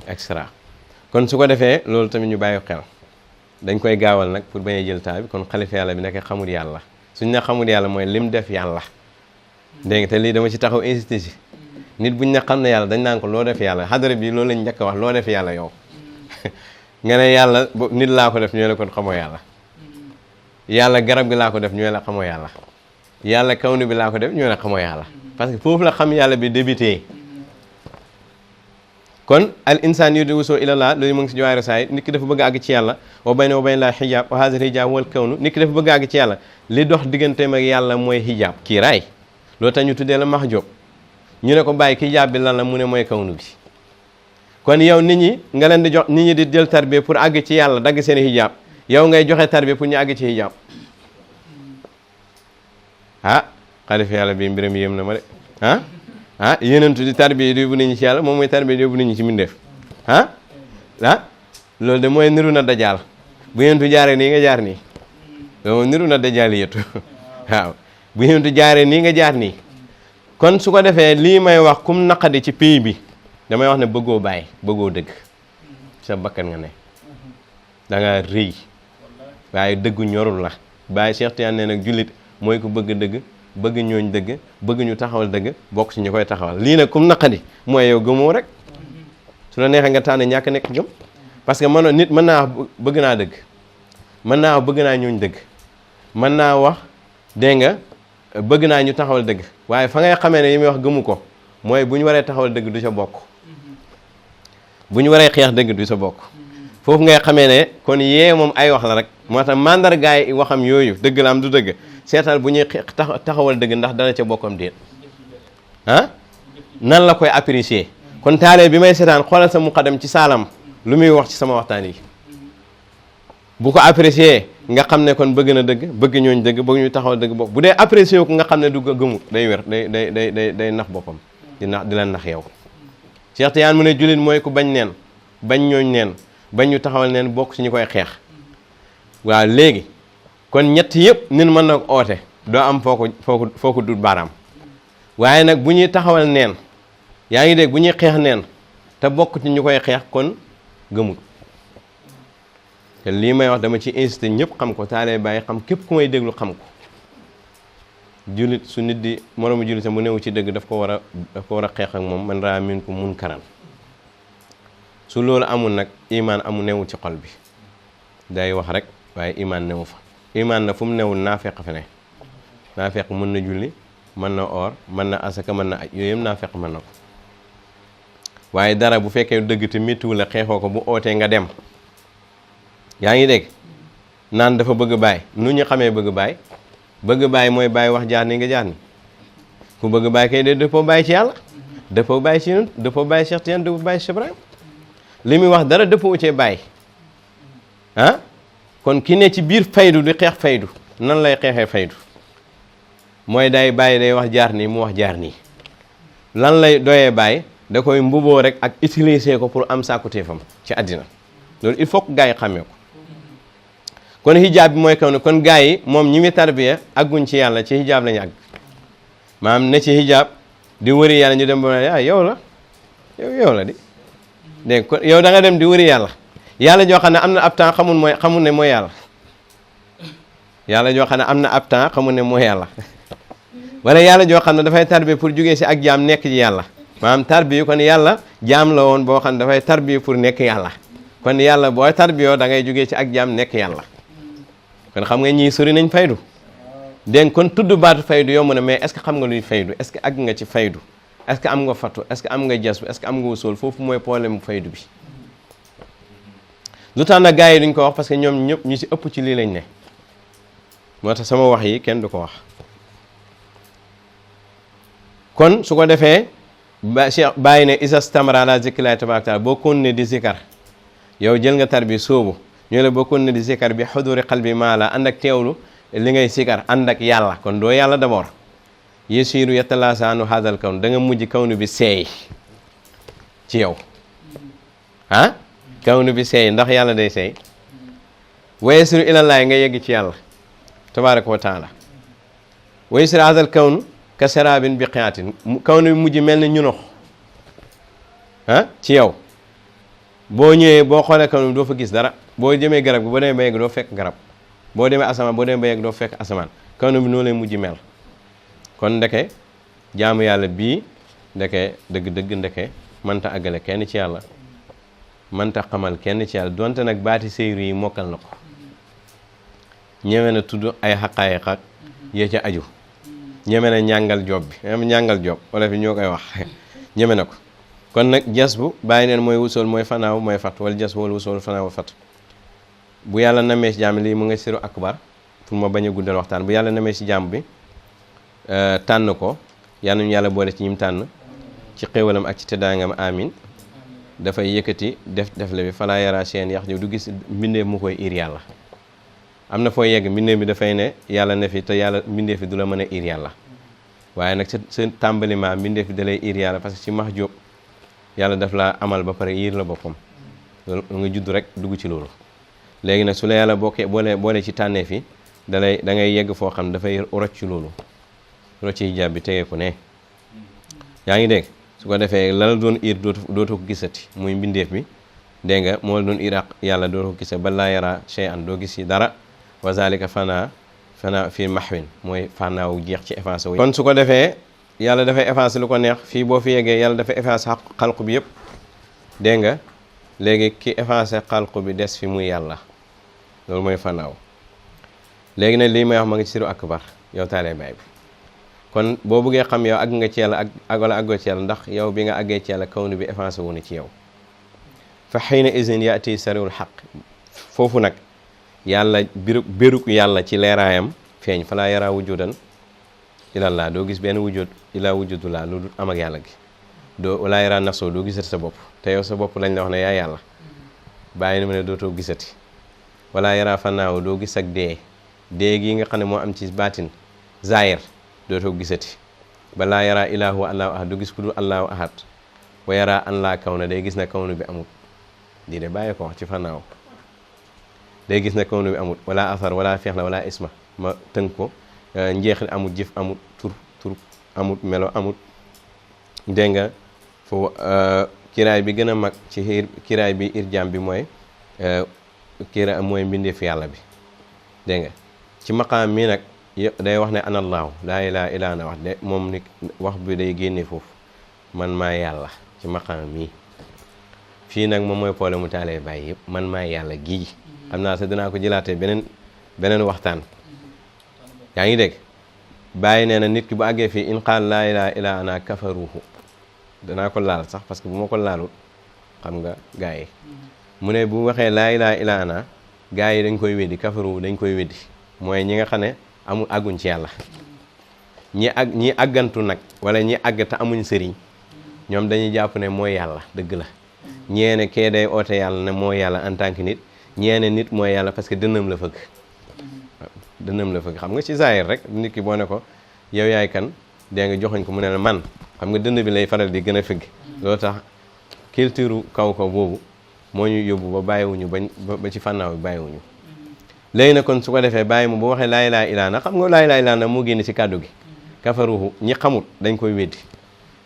extra kon su ko defee loolu tamit ñu bàyyi xel dañ koy gaawal nag pour bañ a jël temps bi kon xalifa yàlla bi nekk xamul yàlla suñ ne xamul yàlla mooy lim def yàlla dégg nga te lii dama ci taxaw insisté si nit buñ ne xam ne yàlla dañ naan ko loo def yàlla xadara bi loolu lañ njëkk a wax loo def yàlla yow nga ne yàlla nit laa ko def ñu ne kon xamoo yàlla yàlla garab gi laa ko def ñu ne la xamoo yàlla yàlla kawnu bi laa ko def ñu ne la xamoo yàlla parce que foofu la xam yàlla bi débuté kon al insaan yudi wusoo ilallah loolu mu ngi si jawaari saay nit ki dafa bëgg a àgg ci yàlla wa bayna wa bayna la xijaab wa haazal xijaab wal kawnu nit ki dafa bëgg a àgg ci yàlla li dox digganteem ak yàlla mooy xijaab kii raay loolu tax ñu tuddee la mahjoob ñu ne ko bàyyi xijaab bi lan la mu ne mooy kawnu bi kon yow nit ñi nga leen di jox nit ñi di jël tarbiya pour àgg ci yàlla dagg seen xijaab yow ngay joxe tarbiya pour ñu àgg ci xijaab xalifa yàlla bi mbiram yéem na ma de yenentu di tarbiya di yóbbu nit ñi ci yàlla moom mooy tarbiya di yóbbu nit ñi ci mbindeef loolu de mooy niru na dajaal bu yenentu jaaree nii nga jaar nii loolu niru na dajaal yëtu waaw bu yenentu jaaree nii nga jaar nii kon su ko defee lii may wax kum naqadi ci pays bi damay wax ne bëggoo bàyyi bëggoo dëgg sa bakkan nga ne da nga rëy waaye dëggu ñorul la bàyyi Cheikh Tidiane nee nag jullit mooy ku bëgg dëgg bëgg ñooñ dëgg bëgg ñu taxawal dëgg bokk ci ñu koy taxawal lii nag kum naqadi mooy yow gëmoo rek su la neexee nga tànn ñàkk nekk gëm parce que nit mën naa wax bëgg naa dëgg mën naa wax bëgg naa ñooñ dëgg mën naa wax dégg nga bëgg naa ñu taxawal dëgg waaye fa ngay xamee ne yi muy wax gëmu ko mooy bu ñu waree taxawal dëgg du sa bokk bu ñu waree xeex dëgg du sa bokk foofu ngay xamee ne kon yee moom ay wax la rek moo tax mandargaay waxam yooyu dëgg la am du dëgg seetal bu ñuy taxawal dëgg ndax dana ca bokkam déet nan la koy apprécier kon taalee bi may seetaan xoolal sa muqaddam ci saalam lu muy wax ci sama waxtaan yi bu ko apprécier nga xam ne kon bëgg na dëgg bëgg ñooñ dëgg bëgg ñu taxawal dëgg bopp bu dee apprécier ko nga xam ne du gëmu day wér day nax boppam di la nax yow Cheikh Tidiane mu ne jullit mooy ku bañ neen bañ ñooñ neen bañ ñu taxawal neen bokk ci ñu koy xeex waaw léegi kon ñett yëpp nit mën na ko oote doo am foo ko dut baaraam waaye nag bu ñuy taxawal neen yaa ngi dégg bu ñuy xeex neen te bokk ci ñu koy xeex kon gëmul te lii may wax dama ci insisté ñëpp xam ko taalee bàyyi xam képp ku may déglu xam ko jullit su nit di moroomu jullit mu newu ci dëgg daf ko war a xeex ak moom man raa min ko mun karan su loolu amul nag imaan amul newu ci xol bi day wax rek waaye imaan newu fa imaan na fu mu newul naafeq fa ne naafeq mën na julli mën na oor mën na asaka mën na aj yooyu yëpp naafeq mën na ko waaye dara bu fekkee dëgg te méttiwul la xeexoo ko bu ootee nga dem yaa ngi dégg naan dafa bëgg bàyyi nu ñu xamee bëgg bàyyi mooy bàyyi wax jaar ni nga jaar ni ku bëgg bàyyi kay de dëppoo bàyyi ci yàlla dëppoo bàyyi ci ñun dëppoo bàyyi Cheikh Tidiane dëppoo bàyyi Cheikh Ibrahim li muy wax dara dëppoo cee bàyyi kon ki ne ci biir faydu di xeex faydu nan lay xeexee faydu mooy day bàyyi day wax jaar nii mu wax jaar nii lan lay doyee bàyyi da koy mbuboo rek ak utiliser ko pour am sàkkuteefam ci àddina loolu il faut que gars yi xàmmee ko kon hijab bi mooy kaw ne kon gars yi moom ñi muy tarbiya agguñ ci yàlla ci hijab lañu àgg maanaam ne ci hijab di wëri yàlla ñu dem ba yow la di dégg kon yow da nga dem di wëri yàlla joo xam ne am na ab temps xamul ne mooy yàlla joo xam ne am na ab temps xamul ne mooy yàlla wala yàlla joo xam ne dafay tarbiya pour jógee si ak jaam nekk ci yàlla maanaam tarbiya kon yàlla jaam la woon boo xam ne dafay tarbiya pour nekk yàlla kon yàlla booy tarbiyoo da ngay jógee ci ak jaam nekk yàlla kon xam nga ñii sori nañ faydu dégg kon tudd baatu faydu yomb na mais est ce que xam nga luy faydu est ce que àgg nga ci faydu est ce que am nga fatu est ce que am nga jasbu est ce que am nga wusool foofu mooy problème faydu bi lu tax nag gars yi duñ ko wax parce que ñoom ñëpp ñu si ëpp ci lii lañ ne moo tax sama wax yi kenn du ko wax kon su ko defee Cheikh bàyyi ne isa stamara ala zikrillahi tabaraka taala boo kon ne di zikar yow jël nga tar bi sóobu ñoo la boo kon ne di zikar bi xuduri qalbi maa la ànd ak teewlu li ngay zikar ànd ak yàlla kon doo yàlla d'abord yesiru yatalaasa anu hadal kawn da nga mujj kawnu bi seey ci yow ah kawnu bi seey ndax yàlla day seey wa yesiru ilallahi nga yegg ci yàlla tabaraka wa taala wa yesiru hadal kawnu ka sarabin bi qiyatin kawnu bi mujj mel ni ñunox ah ci yow boo ñëwee boo xoolee kawnu bi doo fa gis dara boo jëmee garab gi boo demee ba yegg doo fekk garab boo demee asamaan boo demee ba yegg doo fekk asamaan kawnu bi noonu lay mujj mel kon ndeke jaamu yàlla bii ndeke dëgg-dëgg ndeke mënta àggale kenn ci yàlla mënta xamal kenn ci yàlla donte nag baati séyru yi mokkal na ko ñeme na tudd ay xaqaayiq ak yee ca aju ñeme na ñàngal job bi ñàngal job wala fi ñoo koy wax ñeme na ko kon nag jas bu bàyyi neen mooy wusool mooy fanaaw mooy fat wala jas bu wala wusool fanaaw fat bu yàlla namee ci jaam lii mu nga siru akbar pour ma bañ a guddal waxtaan bu yàlla namee ci jaam bi tànn ko yal nañu yàlla boole ci ñim tànn ci xéwalam ak ci teddaangam amin dafay yëkkati def la bi falaa yara seen yax du gis mbindeef mu koy ir yàlla am na foo yegg mbindeef bi dafay ne yàlla ne fi te yàlla mbindeef fi du la mën a ir yàlla waaye nag sa tàmbaliment mbindeef bi da lay ir yàlla parce que ci max jóob yàlla daf la amal ba pare ir la boppam loolu nga judd rek dugg ci loolu léegi nag su la yàlla boole ci tànnee fi da ngay yegg foo xam dafay rocc ci loolu rocci hijab bi tegee ko ne yaa ngi dégg su ko defee la doon ir dootu ko gisati muy mbindeef bi dégg nga moo la doon iraq yàlla dootu ko gisati ba laa yara shay'an doo gis yi dara wa zalika fana fii mahwin mooy fanaaw jeex ci effacé wu kon su ko defee yàlla dafay effacé lu ko neex fii boo fi yeggee yàlla dafay effacé xalqu bi yëpp dégg nga léegi ki effacé xalqu bi des fi muy yàlla loolu mooy fanaaw léegi nag lii may wax ma ngi ci siru akbar yow taalee baay bi kon boo bëggee xam yow àgg nga ci yàlla ak wala àggoo ci yàlla ndax yow bi nga àggee ci yàlla kawnu bi effacé wu na ci yow fa xiina izin yaati sariwul xaq foofu nag yàlla béruk yàlla ci leeraayam feeñ falaa yara wujudan ilallah doo gis benn wujud ila wujudullah lu dul am ak yàlla gi doo walaa yara nafsoo doo gisati sa bopp te yow sa bopp lañ la wax ne yaa yàlla bàyyi na mu ne dootoo gisati walaa yara fanaaw doo gis ak dee gi nga xam ne moo am ci baatin zahir dootoo gisati balaa yara ilaahu wa allahu ahad du gis ku dul allahu ahad wa yara an laa kaw na day gis na kawnu bi amul lii de bàyyi ko wax ci fanaaw day gis na kawnu bi amul wala asar wala feex la wala isma ma tënk ko njeexit amul jëf amul tur amul melo amul dégg nga fo kiraay bi gën a mag ci kiraay bi irjaam bi mooy kiraay mooy mbindeef yàlla bi dégg nga ci maqaam mi nag day wax ne anallahu laa ilaaha illa ana wax de moom ni wax bi day génne foofu man maa yàlla ci maqaam mii fii nag moom mooy problème mu taalee bàyyi yëpp man maa yàlla gii xam naa sax dinaa ko jëlaatee beneen waxtaan yaa ngi dégg bàyyi nee na nit ki bu àggee fii in qaal laa ilaaha illa ana kafaruhu danaa ko laal sax parce que bu ma ko laalut xam nga gars yi mu ne bu waxee laa ilaaha illa ana gars yi dañ koy weddi kafaruhu dañ koy weddi mooy ñi nga xam ne amul àgguñ ci yàlla ñi àggantu nag wala ñi àgg te amuñ sëriñ ñoom dañuy jàpp ne mooy yàlla dëgg la ñeene kee day oote yàlla ne mooy yàlla en tant que nit ñeene nit mooy yàlla parce que dënnam la fëgg xam nga ci zahir rek nit ki boo ne ko yow yaay kan dee nga joxoñ ko mu ne la man xam nga dënn bi lay faral di gën a fëgg loolu tax culture kaw boobu moo ñu yóbbu ba bàyyiwuñu ba ci fànnaaw bi bàyyiwuñu léegi nag kon su ko defee bàyyi mu bu waxee laa ilaaha illallaah xam nga laa ilaaha illallaah moo génne ci kàddu gi kafaruhu ñi xamut dañ koy weddi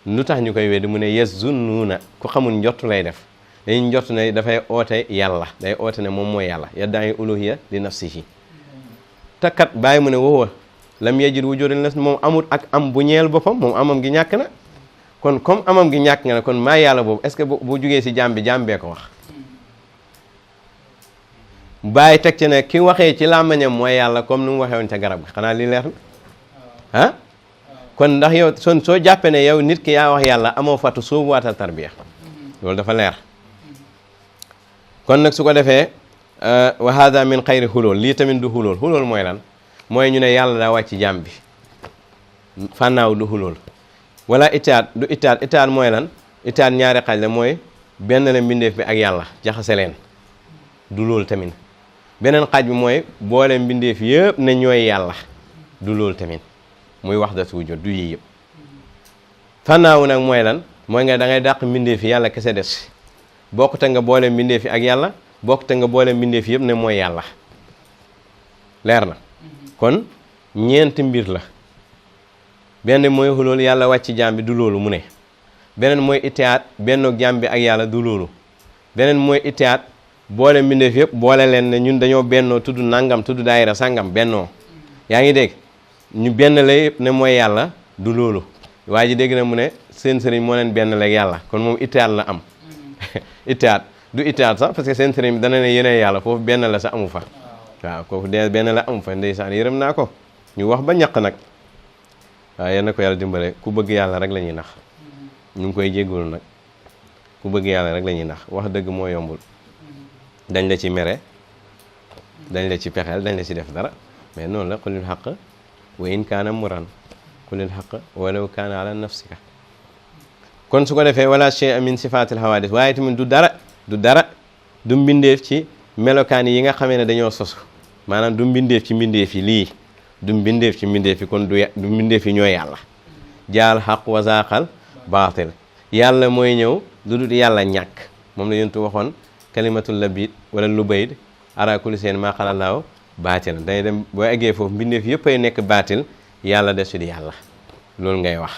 lu tax ñu koy weddi mu ne yazunnuuna ku xamul njott lay def dañuy njott ne dafay oote yàlla day oote ne moom mooy yàlla yadda'i uluhiyya li nafsihi takkat bàyyi mu ne woowa lam yajid wujudan la moom amut ak am bu ñeel boppam moom amam gi ñàkk na kon comme amam gi ñàkk nga ne kon maa yàlla boobu est-ce que bu jugee si jaam bee ko wax bàyyi teg ci ne ki waxee ci làmmañam mooy yàlla comme ni mu waxee woon ca garab gi xanaa lii leer na ah kon ndax yow soo jàppee ne yow nit ki yaa wax yàlla amoo fatu soobu waatal tarbiya loolu dafa leer kon nag su ko defee wa hada min xayri xulool lii tamit du xulool xulool mooy lan mooy ñu ne yàlla daa wàcc jàmm bi fànnaaw du xulool wala itaat du itaat mooy lan itaat ñaari xaaj la mooy benn la mbindeef bi ak yàlla jaxase leen du loolu tamit beneen xaaj bi mooy boole mbindeef yëpp ne ñooy yàlla du loolu tamit muy wahdatu wujud du yii yëpp fànnaawu nag mooy lan mooy nga da ngay dàq mbindeef yi yàlla kese des bokkute nga boole mbindeef yi ak yàlla bokkute nga boole mbindeef yëpp ne mooy yàlla leer na kon ñeenti mbir la benn mooy xuloolu yàlla wàcc jaam bi du loolu mu ne beneen mooy itiyaat bennoog jaam bi ak yàlla du loolu beneen mooy itiyaat boole mbindeef yëpp boole leen ne ñun dañoo bennoo tudd nangam tudd daayira sangam bennoo yaa ngi dégg ñu benn la yëpp ne mooy yàlla du loolu waa ji dégg na mu ne seen sëriñ moo leen benn leeg yàlla kon moom itiyaat la am itiyaat du itiyaat sax parce que seen sëriñ bi dana ne yeneen yàlla foofu benn la sax amu fa waaw kooku de benn la amu fa ndeysaan yërëm naa ko ñu wax ba ñaq nag waaw yal na ko yàlla dimbale ku bëgg yàlla rek la ñuy nax ñu ngi koy jéggul nag ku bëgg yàlla rek la ñuy nax wax dëgg moo yombul dañ la ci mere dañ la ci pexeel dañ la ci def dara mais noonu la qulil haqq wa in kaana muran qulil haqq walaw kaana ala nafsika kon su ko defee wala shay min sifatil hawadis waaye tamit du dara du mbindeef ci melokaan yi nga xamee ne dañoo sosu maanaam du mbindeef ci mbindeef yi lii du mbindeef ci mbindeef yi kon du mbindeef yi ñooy yàlla jaal xaq wa zaaqal baatil yàlla mooy ñëw lu dul yàlla ñàkk moom la yontu waxoon kalimatul labid wala lubayd ara kulli seen maa xalalaaw baatil day dem boo eggee foofu mbindeef yëpp ay nekk baatil yàlla des di yàlla loolu ngay wax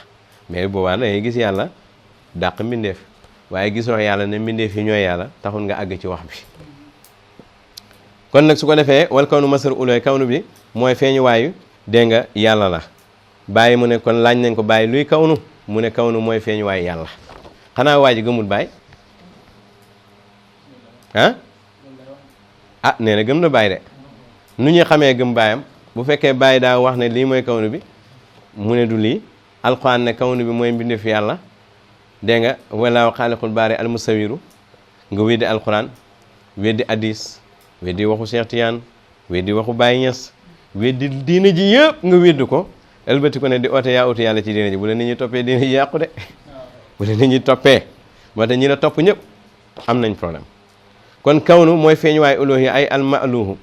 mais boobaa dangay gis yàlla dàq mbindeef waaye gisoo yàlla ne mbindeef yi ñooy yàlla taxul nga àgg ci wax bi kon nag su ko defee wal kawnu masar ulooy kawnu bi mooy feeñu waayu dégg nga yàlla la bàyyi mu ne kon laaj nañ ko bàyyi luy kawnu mu ne kawnu mooy feeñu waayu yàlla xanaa waa ji gëmul bàyyi nee na gëm na bàyyi de nu ñuy xamee gëm baayam bu fekkee bàyyi daa wax ne lii mooy kawnu bi mu ne du lii alquran ne kawnu bi mooy mbindeef yàlla dégg nga walaahu xaaliqul baari almusawiru nga weddi alquran weddi hadis weddi waxu Cheikh Tidiane weddi waxu Baye Niass weddi diine ji yëpp nga weddi ko ëlbati ko ne di oote yaa uti yàlla ci diine ji bu la nit ñi toppee diine ji yàqu de bu la nit ñi toppee moo tax ñi la topp ñëpp am nañ problème kon kawnu mooy feeñ waay uluhi ay almaluhu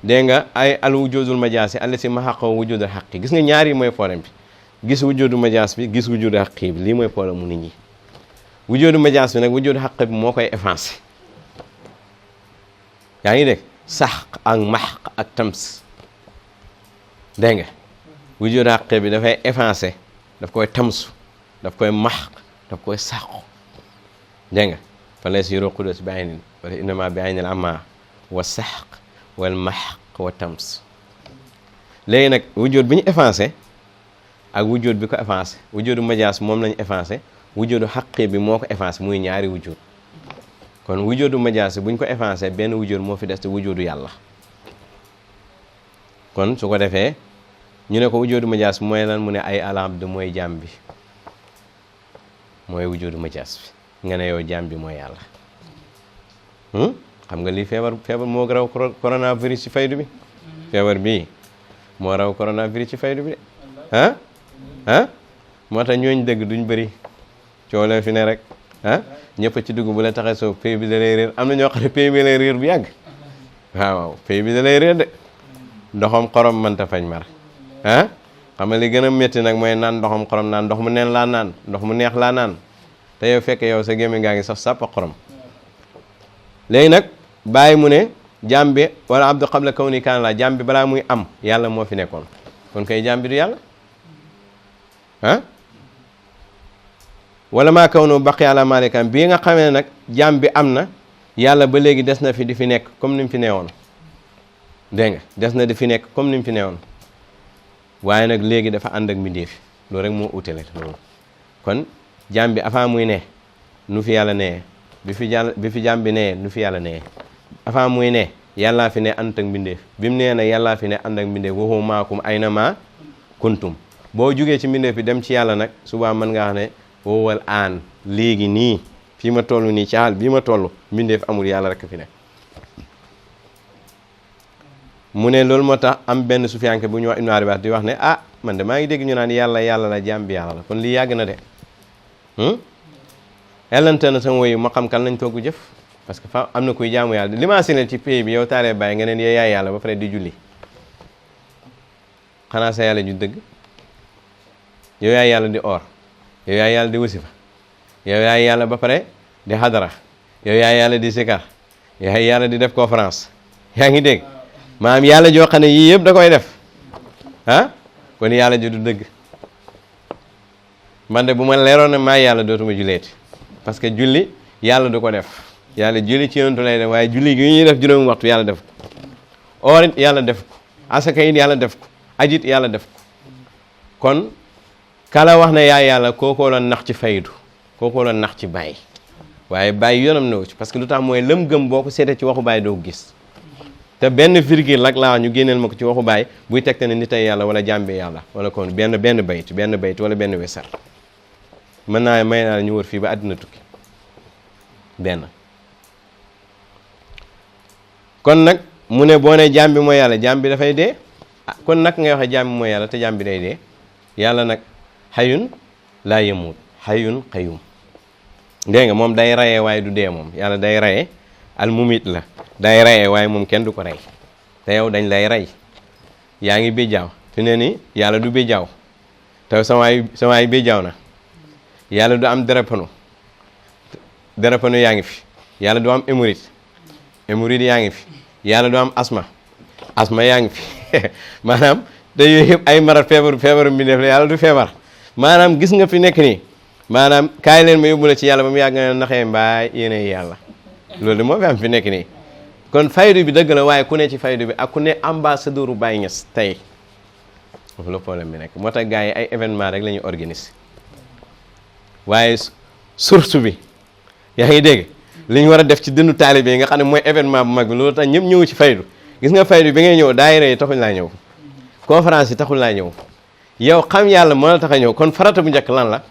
dégg nga ay al wujudul majaasi alla si ma xaqoo wujudul xaqi gis nga ñaar yi mooy problème bi gis wujudu majaas bi gis wujudu xaqi bi lii mooy problème mu nit ñi wujudu majaas bi nag wujudu xaq bi moo koy effacé yaa ngi dégg sax ak maxq ak tams dégg nga wujudu xaq bi dafay effacé daf koy tamsu daf koy maxq daf koy sàqu dégg nga fa lay si yoro qudus bi aynin wala innama bi aynil ama wa saxq wal maxq wa tams léegi nag wujud bi ñu effacé ak wujud bi ko effacé wujudu majaas moom lañu effacé wujudu xaqi bi moo ko effacé muy ñaari wujud kon wujudu majaas buñ ko effacé benn wujud moo fi des te wujudu yàlla kon su ko defee ñu ne ko wujudu majaas mooy lan mu ne ay alabd mooy jaam bi mooy wujudu majaas bi nga ne yow jaam bi mooy yàlla xam nga lii feebar moo raw coronavirus ci faydu bi feebar bii moo raw coronavirus ci faydu bi de moo tax ñooñ dëgg duñ bëri coow leen fi ne rek ñëpp ci dugg bu la taxee soo pays bi da lay réer am na ñoo xam ne pays bi lay réer bu yàgg waaw pays bi da lay réer de ndoxam xorom mënta fañ mar xam nga li gën a métti nag mooy naan ndoxam xorom naan ndox mu neen laa naan ndox mu neex laa naan te yow fekk yow sa gémmiñ ngaa ngi saf sàpp xorom léegi nag bàyyi mu ne jaam bi wala abdu qabla kawni kaan la jaam bi balaa muy am yàlla moo fi nekkoon kon kay jaam bi du yàlla wala maa kawnu baqi ala malikan bii nga xamee ne nag jaam bi am na yàlla ba léegi des na fi di fi nekk comme ni mu fi neewoon dégg nga des na di fi nekk comme ni mu fi neewoon waaye nag léegi dafa ànd ak mbindeef loolu rek moo utale loolu kon jaam bi avant muy ne nu fi yàlla nee bi fi jaam bi nee nu fi yàlla nee avant muy ne yàllaa fi ne ànd ak mbindeef bi mu nee na yàllaa fi ne ànd ak mbindeef wa huwa maakum ayna ma kuntum boo jugee ci mbindeef bi dem ci yàlla nag subaa mën nga wax ne wowal aan léegi nii fii ma toll nii ci xaal bii ma toll mbindeef amul yàlla rek fi ne mu ne loolu moo tax am benn sufiyanke bu ñu wax Ibnu Arabi di wax ne ah man de maa ngi dégg ñu naan yàlla yàlla la jaam bi yàlla la kon lii yàgg na de ellante na sama woyu ma xam kan lañ togg jëf parce que fa am na kuy jaamu yàlla li ma asinel ci pays bi yow taalee bàyyi nga neen yow yaay yàlla ba pare di julli xanaa sa yàlla ju dëgg yow yaay yàlla di or yow yaay yàlla di wasifa yow yaay yàlla ba pare di xadara yow yaay yàlla di sikar yow yaay yàlla di def conférence yaa ngi dégg maanaam yàlla joo xam ne yii yëpp da koy def ah kon yàlla ju du dëgg man de bu ma leeroon ne maa yàlla dootuma julleeti parce que julli yàlla du ko def yàlla julli ci yonentu lay def waaye julli gi ñuy def juróomi waxtu yàlla def ko or it yàlla def ko asaka it yàlla def ko ajit yàlla def ko kon kala wax ne yaay yàlla kookoo la nax ci faydu kookoo la nax ci bàyyi waaye bàyyi yoonam newu ci parce que lu tax mooy lëm gëm boo ko seetee ci waxu bàyyi doo ko gis te benn virgule rek laa ñu génneel ma ko ci waxu bàyyi buy tegte ne nit ay yàlla wala jàmbi yàlla wala kon benn bayt wala benn wesar mën naa may naa ñu wër fii ba àddina tukki benn kon nag mu ne boo ne jàmbi mooy yàlla jàmbi dafay dee kon nag ngay waxe jàmbi mooy yàlla te jàmbi day dee yàlla nag xayun laa yamut xayun xayum dégg nga moom day rayee waaye du dee moom yàlla day rayee al mumit la day rayee waaye moom kenn du ko rey te yow dañ lay rey yaa ngi béjjaaw fi ne ni yàlla du béjjaaw te samaay béjjaaw na yàlla du am dérapano yaa ngi fi yàlla du am hémorroïde yaa ngi fi yàlla du am asma yaa ngi fi maanaam te yooyu yëpp ay marat feebaru bi def la yàlla du feebar maanaam gis nga fi nekk nii maanaam kaay leen ma yóbbu la ci yàlla ba mu yàgg nga naxee mbaay yéene yàlla loolu de moo fi am fi nekk nii kon faydu bi dëgg la waaye ku ne ci faydu bi ak ku ne ambassadeur u Baye Niass tey foofu la problème bi nekk moo tax gars yi ay événement rek la ñuy organiser waaye surtout bi yaa ngi dégg li ñu war a def ci dënnu taalibe yi nga xam ne mooy événement bu mag bi loolu tax ñëpp ñëw ci faydu gis nga faydu bi ngay ñëw daayira yi taxuñ laa ñëw conférence yi taxul laa ñëw yow xam yàlla moo la tax a ñëw kon farata bu njëkk lan la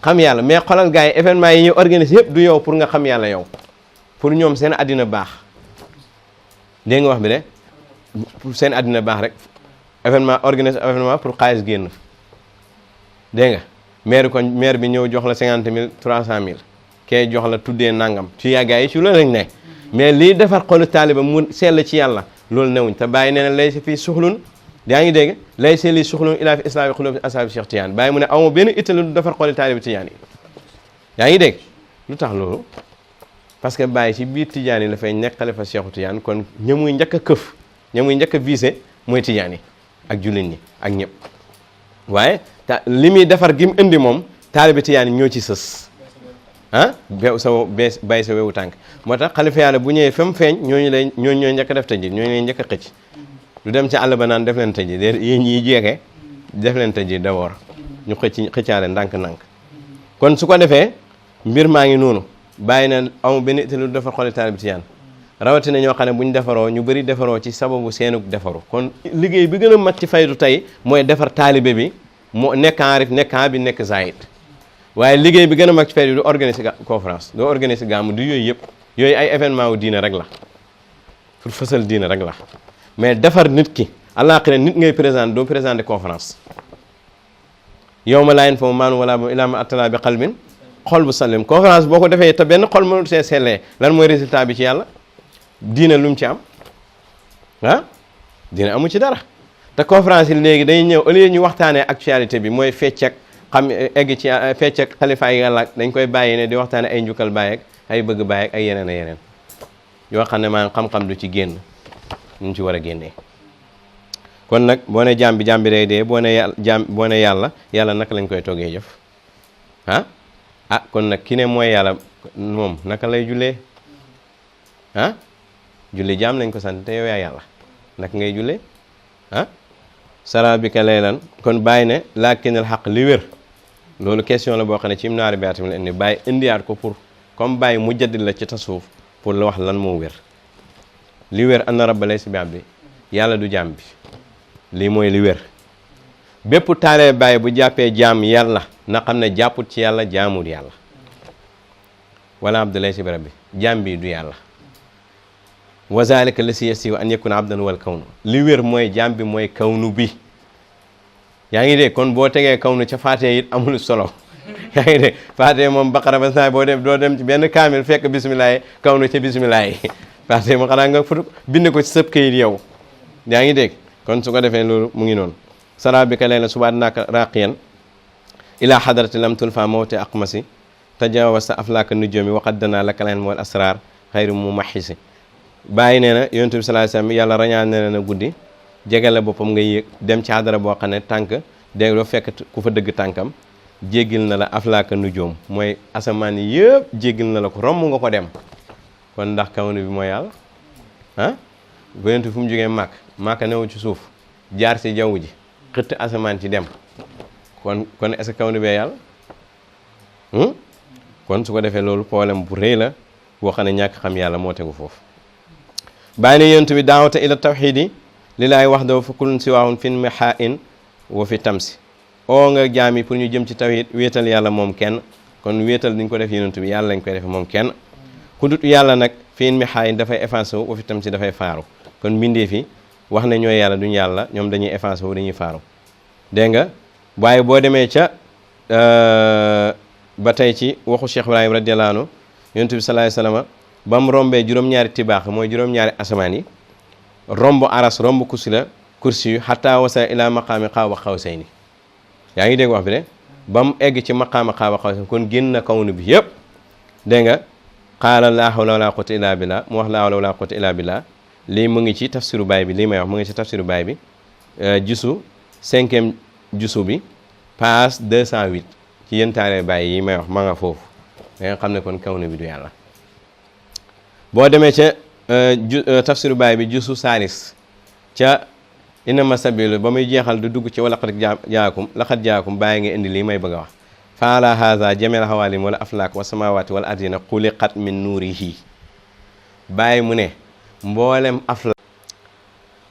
xam yàlla mais xoolal gars yi événement yi ñuy organiser yëpp du yow pour nga xam yàlla yow pour ñoom seen àddina baax dégg nga wax bi de pour seen àddina baax rek événement organiser événement pour xaalis génn dégg nga maire bi ñëw jox la 50 000 300 000 kee jox la tuddee nangam ci yàggaay yi ci loolu lañ ne mais lii defar xolu taaliba mu sell ci yàlla loolu newuñ te bàyyi nee na lay si fii suxlun yaa ngi dégg lay see lii suxlun ilaa fi islami xulub ashabi Cheikh Tidiane bàyyi mu ne awma benn ittalu du defar xolu taaliba Tidiane yi yaa ngi dégg lu tax loolu parce que bàyyi ci biir Tidiane yi la fay nekk xalifa Cheikh Tidiane kon ñamuy njëkk a këf ñamuy njëkk a visé mooy Tidiane yi ak jullit ñi ak ñëpp waaye li muy defar gi mu indi moom taaliba Tidiane yi ñoo ci sës ah beew sa bàyyi sa wewu tànk moo tax xalifa yàlla bu ñëwee fa mu feeñ ñooñu ñooy njëkk a def tëj ñooñu lay njëkk a xëcc du dem ci àll ba naan def leen tëj yéen ñiy jeeke def leen tëj d'abord ñu xëccaale ndànk-ndànk kon su ko defee mbir maa ngi noonu bàyyi na amu benn itte lu defar xoli taalibe Tijaan rawatina ñoo xam ne bu ñu defaroo ñu bëri defaroo ci sababu seenug defaru kon liggéey bi gën a mag ci faydu tey mooy defar taalibe bi moo nekk enrif nekk bi nekk zaayit waaye liggéey bi gën a mag ci faydu du organiser conférence du organiser gàmmu du yooyu yëpp yooyu ay événement wu diine rek la pour fësal diine rek la mais defar nit ki àllaaxira nit ngay présenter doo présenter conférence yow ma laayin foofu maanu wala ilaa ma attala bi qalbin xol bu salim conférence boo ko defee te benn xol mënul see sellee lan mooy résultat bi ci yàlla diine lu mu ci am ah diine amu ci dara te conférence yi léegi dañuy ñëw au lieu ñu waxtaanee actualité bi mooy fecc ak xam egg ci fecc ak xalifa yi yàlla dañ koy bàyyi ne di waxtaane ay njukkal bàyyi ak ay bëgg bàyyi ak ay yeneen a yeneen yoo xam ne maanaam xam-xam du ci génn ñu ci war a génnee kon nag boo ne jàmm bi day dee boo ne yàlla yàlla naka lañ koy toggee jëf ah kon nag ki ne mooy yàlla moom naka lay jullee julli jaam lañ ko sant te yow yaa yàlla naka ngay jullee sara bi ka laylan kon bàyyi ne laakinal xaq li wér loolu question la boo xam ne ci Ibn Arabi la indi bàyyi indiwaat ko pour comme bàyyi mu jaddil la ci tasawuf pour la wax lan moo wér li wér anna rabba laysa bi abdi yàlla du jaam bi lii mooy li wér bépp taalee bàyyi bu jàppee jaam yàlla na xam ne jàpput ci yàlla jaamul yàlla wala abdu laysa bi rabbi jaam bi du yàlla wa zalika la si yasiw an yakuna abdan wal kawnu li wér mooy jaam bi mooy kawnu bi yaa ngi dégg kon boo tegee kawnu ca faatee it amul solo yaa ngi dégg faatee moom baqara ba saa boo dem doo dem ci benn kaamil fekk bisimilah kawnu ca bisimilah faatee mo xanaa nga foto bind ko ci sëb kayit yow yaa ngi dégg kon su ko defee loolu mu ngi noonu sara bi ka layla subaat naaka raqiyan ila hadrati lam tulfa mawti aqmasi tajawasta aflaaka nujoomi waqaddana laka lan wal asrar xayru mu mahisi bàyyi nee na yonent bi sallallahu alayhi wasallam yàlla rañaan ne na guddi jege la boppam nga yéeg dem ci hadara boo xam ne tànk dégg doo fekk ku fa dëgg tànkam jéggil na la aflaaka nujoom mooy asamaan yi yëpp jéggil na la ko romb nga ko dem kon ndax kawnu bi mooy yàlla ah bu yonent fu mu jógee màkk newu ci suuf jaar ci jaww ji xëtt asamaan ci dem kon est-ce que kawnu bee yàlla kon su ko defee loolu problème bu rëy la boo xam ne ñàkk xam yàlla moo tegu foofu bàyyi ne yonent bi daawata ila tawxiidi lillaahi wahdahu fa kullun siwaahun fin mihaa'in wa fi tamsi oo nga jaami pour ñu jëm ci tawhid wéetal yàlla moom kenn kon wéetal duñ ko def yonent bi yàlla lañ koy def moom kenn ku dut yàlla nag fin mihaa'in dafay effacé wu wa fi tamsi dafay faaru kon mbindee fi wax ne ñooy yàlla duñ yàlla ñoom dañuy effacé wu dañuy faaru dégg nga waaye boo demee ca ba tey ci waxu Cheikh Ibrahim radiyallahu anhu yonent bi sallallahu alayhi wasallam ba mu rombee juróom-ñaari tibaax mooy juróom-ñaari asamaan yi romb aras romb kursi yu xataa wasa ila maqaami qaaba qawsayni yaa ngi dégg wax bi de ba mu egg ci maqaama qaaba qawsayni kon génn na kawnu bi yëpp dégg nga qaala laa hawla wala quwwata illa billah mu wax laa hawla wala quwwata illa billah lii mu ngi ci tafsiru baay bi lii may wax mu ngi ci tafsiru baay bi jusu 5e jusu bi page 208 ci yéntaare baay yi may wax ma nga foofu da nga xam ne kon kawnu bi du yàlla boo demee ca tafsiru baay bi jusu saalis ca inama sabilu ba muy jeexal du dugg ci wala laqad jaakum bàyyi nga indi lii may bëgg a wax faala haza jamel hawalim wala aflaak wa samawati wala ardina xuliqat min nuurihi bàyyi mu ne mboolem aflaak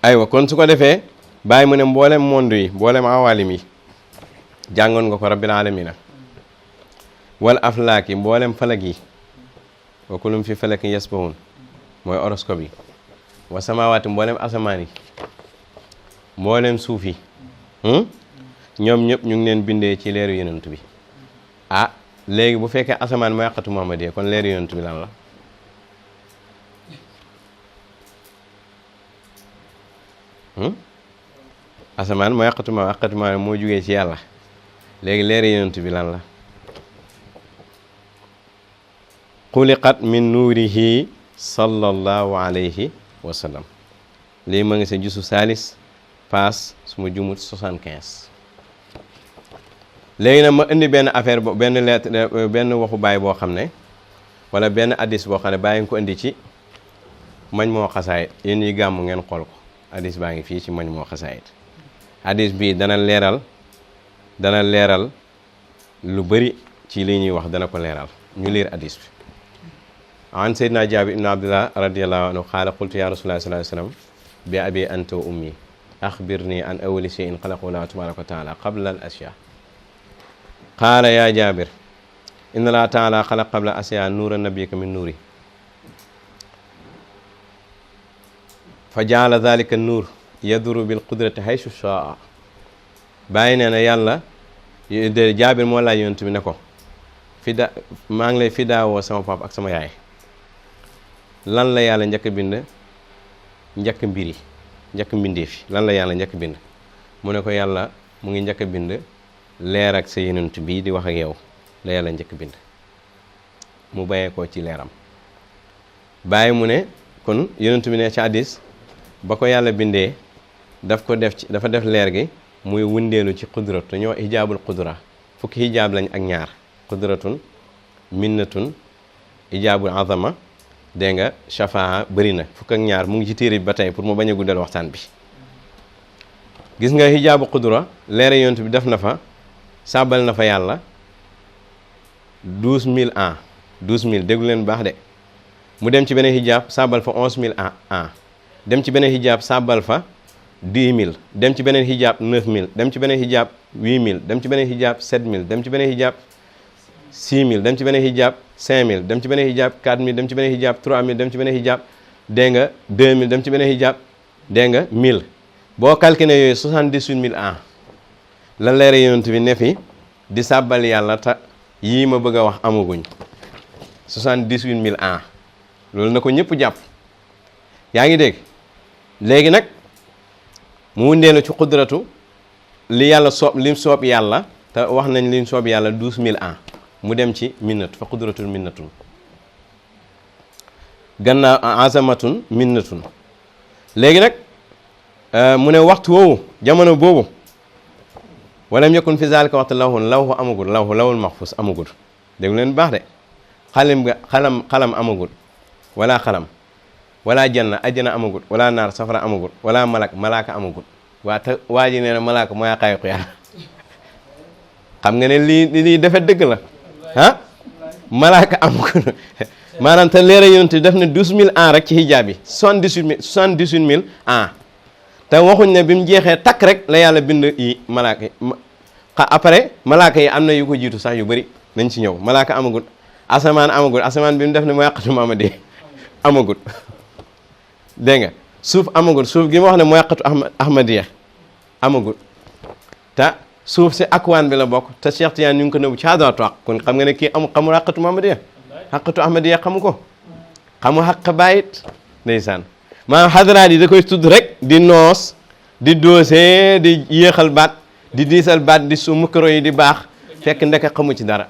aywa kon su ko defee bàyyi mu ne mboolem monde yi mboolem awalim yi jàngoon nga ko rabbil alamina wala aflaak yi mboolem falag yi wa kulum fi falakin yasbahun mooy horoscope yi wa samawaati mboolem asamaan yi mboolem suuf yi ñoom ñëpp ñu ngi leen bindee ci leeru yonent bi ah léegi bu fekkee asamaan mooy xatu Muhammad kon leeru yonent bi lan la asamaan mooy xatu Muhammad moo jugee ci yàlla léegi leeru yonent bi lan la xuliqat min nuurihi sallallahu alayhi wa sallam lii ma ngi sa jusu saalis paas su ma jumut 75 léegi nag ma indi benn affaire benn lettre benn waxu baay boo xam ne wala benn addis boo xam ne bàyyi nga ko indi ci mañ moo xasaayit yéen ñi gàmm ngeen xool ko addis baa ngi fii ci mañ moo xasaayit addis bii dana leeral lu bëri ci li ñuy wax dana ko leeral ñu liir addis bi an sayyidina Jaabir ibn Abdullah radiyallahu anhu qaala qultu ya rasulullah sallallahu alayhi wasallam bi abi anta wa ummi axbirni an awwali shay'in xalaqahu Allahu tabaraka wa taala qabla al ashyaa qaala ya Jaabir inna Allaha taala xalaqa qabla al ashyaa nuura nabiyyika min nuuri fa jaala dhalika nuur yaduru bil qudrati haysu shaa bàyyi nee na yàlla Jaabir moo laaj yonent bi ne ko maa ngi lay fidaawoo sama pap ak sama yaay lan la yàlla njëkk bind njëkk mbir yi njëkk mbindeef yi lan la yàlla njëkk bind mu ne ko yàlla mu ngi njëkk bind leer ak sa yonent bii di wax ak yow la yàlla njëkk bind mu bayee ko ci leeram bàyyi mu ne kon yonent bi ne ci hadiis ba ko yàlla bindee dafa def leer gi muy wundeelu ci qudrat te ñoo hijaabul qudra fukki hijaab lañ ak ñaar qudratun minnatun hijaabul azama dégg nga shafaa bëri na fukk ak ñaar mu ngi ci téere bi ba tey pour mu bañ a guddal waxtaan bi gis nga hijaabu qudra leere yonent bi def na fa sàbbal na fa yàlla 12000 ans 12000 déglu leen bu baax de mu dem ci beneen hijaab sàbbal fa 11000 ans dem ci beneen hijab sàbbal fa 10 000 dem ci beneen hijab 9 000 dem ci beneen hijab 8 000 dem ci beneen hijab 7 000 dem ci beneen hijab 6 000 dem ci beneen hijab 5 000 dem ci beneen hijab 4 000 dem ci beneen hijab 3 000 dem ci beneen hijab dégg nga 2 000 dem ci beneen hijab dégg nga 1000 boo calculé yooyu 78 000 ans la leere yonent bi ne fi di sàbbal yàlla te yii ma bëgg a wax amaguñ 78 000 ans loolu na ko ñëpp jàpp yaa ngi dégg léegi nag mu wundeelu ci xudratu li yàlla soob lim soob yàlla te wax nañ lim soob yàlla 12 000 ans mu dem ci minnatu fa xudratul minnatun gannaaw azamatun minnatun léegi nag mu ne waxtu woowu jamono boobu walam yakun fi zalika waxtu lawhu amagul lawhul mahfuz amagul déglu leen baax de xalam amagul wala xalam wala janna ajjana amagul wala naar safara amagul wala malaaka amagul waa ji nee na malaaka mooy xayiqu yàlla xam nga ne lii defet dëgg la ah malaaka amagul maanaam te leera yonent def na 12 000 ans rek ci hijaab yi 78 000 ans te waxuñ ne bi mu jeexee takk rek la yàlla bind yi malaaka yi après malaaka yi am na yu ko jiitu sax yu bëri nañ ci ñëw malaaka amagul asamaan bi mu def ne mooy xatu Muhammad amagul dégg nga suuf amagul suuf gi ma wax ne mooy xatu Ahmadiya amagul te suuf si akwaan bi la bokk te Cheikh Tidiane ñu ngi ko nëbbu ci haadara toaq kon xam nga ne kii xamul xaqatu Muhammadiya xaqatu Ahmadiya xamu ko xamu xaq bàyyit ndeysaan maanaam xadaraat yi da koy tudd rek di noos di doose di yéexal baat di diisal baat di su micro yi di baax fekk ndeke xamu ci dara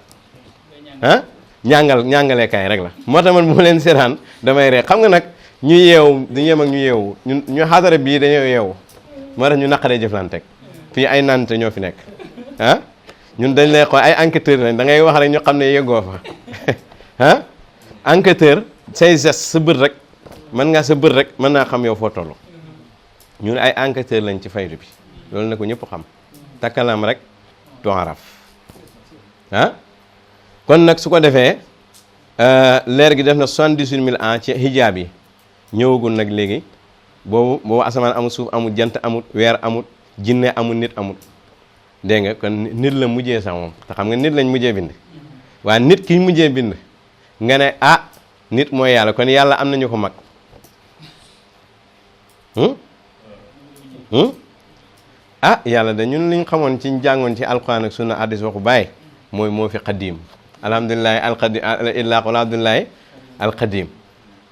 ah ñàngaleekaay rek la moo tax man bu ma leen seetaan damay ree xam nga nag ñu yeewu dañu yem ak ñu yeewu ñu xadara bii dañoo yeewu moo tax ñu naqaree jëflanteeg fii ay nante ñoo fi nekk ah ñun dañ lay xool ay enquêteur lañ da ngay wax rek ñu xam ne yeggoo fa ah enquêteur say geste sa bët rek mën nga sa bët rek mën naa xam yow foo toll ñun ay enquêteur lañ ci faydu bi loolu na ko ñëpp xam takkalam rek doxaraf ah kon nag su ko defee leer gi def na 78 000 ans ci hijaab yi ñëwagul nag léegi boobu asamaan amul suuf amul jant amul weer amul jinne amul nit amul dégg nga kon nit la mujjee sax moom te xam nga nit lañ mujjee bind waaye nit ki mujjee bind nga ne nit mooy yàlla kon yàlla am nañu ko mag yàlla da ñun liñ xamoon ci jàngoon ci alquran ak sunna hadis waxu bàyyi mooy moo fi qadim alhamdulilahi alqadim illaq alhamdulilahi alqadim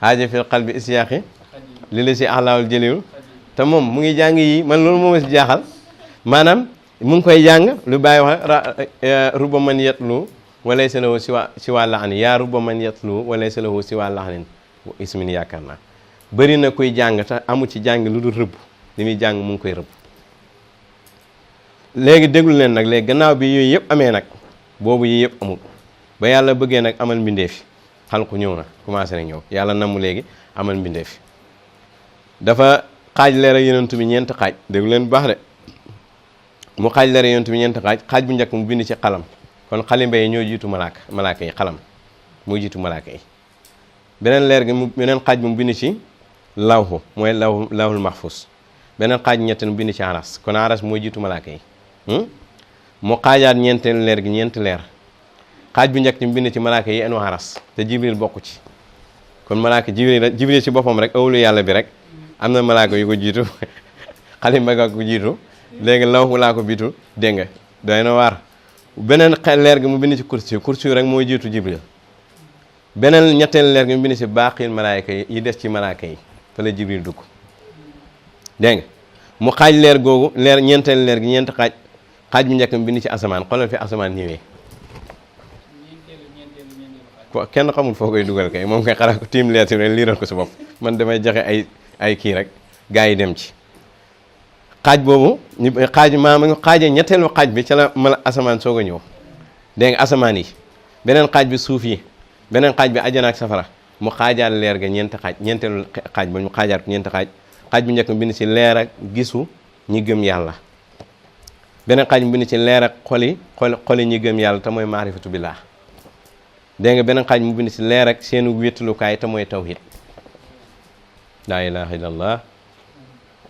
haaja fil qalbi isyaqi li la si axlaawul jëliwul te moom mu ngi jàng yi man loolu moo ma si jaaxal maanaam mu ngi koy jàng lu bàyyi wax ruba man yetlu walaysa lahu si waa laxanin yaa ruba man yetlu walaysa lahu si waa laxanin ismin yaakaar naa bëri na kuy jàng te amu ci jàng lu dul rëbb li muy jàng mu ngi koy rëbb léegi déglu leen nag léegi gannaaw bi yooyu yëpp amee nag boobu yi yëpp amul ba yàlla bëggee nag amal mbindeef xalku ñëw na commencé na ñëw yàlla namu léegi amal mbindeef dafa xaaj leer ak yonent bi ñeenti xaaj déglu leen bu baax de mu xaaj leer ak yonent bi ñeenti xaaj bu njëkk mu bind ci xalam kon xalimba yi ñoo jiitu malaaka yi xalam moo jiitu malaaka yi beneen leer gi beneen xaaj bi mu bind ci lawhu mooy lawhul mahfuz beneen xaaj ñetteel mu bind ci aras kon aras moo jiitu malaaka yi mu xaajaat ñeenteelu leer gi ñeenti leer xaaj bu njëkk mu bind ci malaaka yi enu aras te jibril bokku ci kon malaaka jibril ci boppam rek awlu yàlla bi rek am na malaaka yu ko jiitu xalimba ga ko jiitu léegi lawhu laa ko biitu dégg nga doy na waar beneen leer gi mu bind ci kursi rek moo jiitu jibril beneen ñetteelu leer gi mu bind ci baaqil malaaka yi des ci malaaka yi fa la jibril dugg dégg nga mu xaaj leer googu leer ñeenteelu leer gi ñeenti xaaj bu njëkk mu bind ci asamaan xoolal fi asamaan ñëwee kenn xamul foo koy dugal kay moom kay xanaa ko tiim leer si rek liiral ko sa bopp man damay joxe ay kii rek gars yi dem ci xaaj boobu ñu xaajee ñetteelu xaaj bi ca la mala asamaan soog a ñëw dégg nga asamaan yi beneen xaaj bi suuf yi beneen xaaj bi ajana ak safara mu xaajaat leer ga ñeenti xaaj ñeenteelu xaaj ba mu xaajaat ko ñeenti xaaj bu njëkk bind ci leer ak gisu ñi gëm yàlla beneen xaaj mu bind ci leer ak xoli ñi gëm yàlla te mooy maarifatu billah dégg nga beneen xaaj mu bind ci leer ak seenu wéttalukaay te mooy tawhid laa ilaha illallah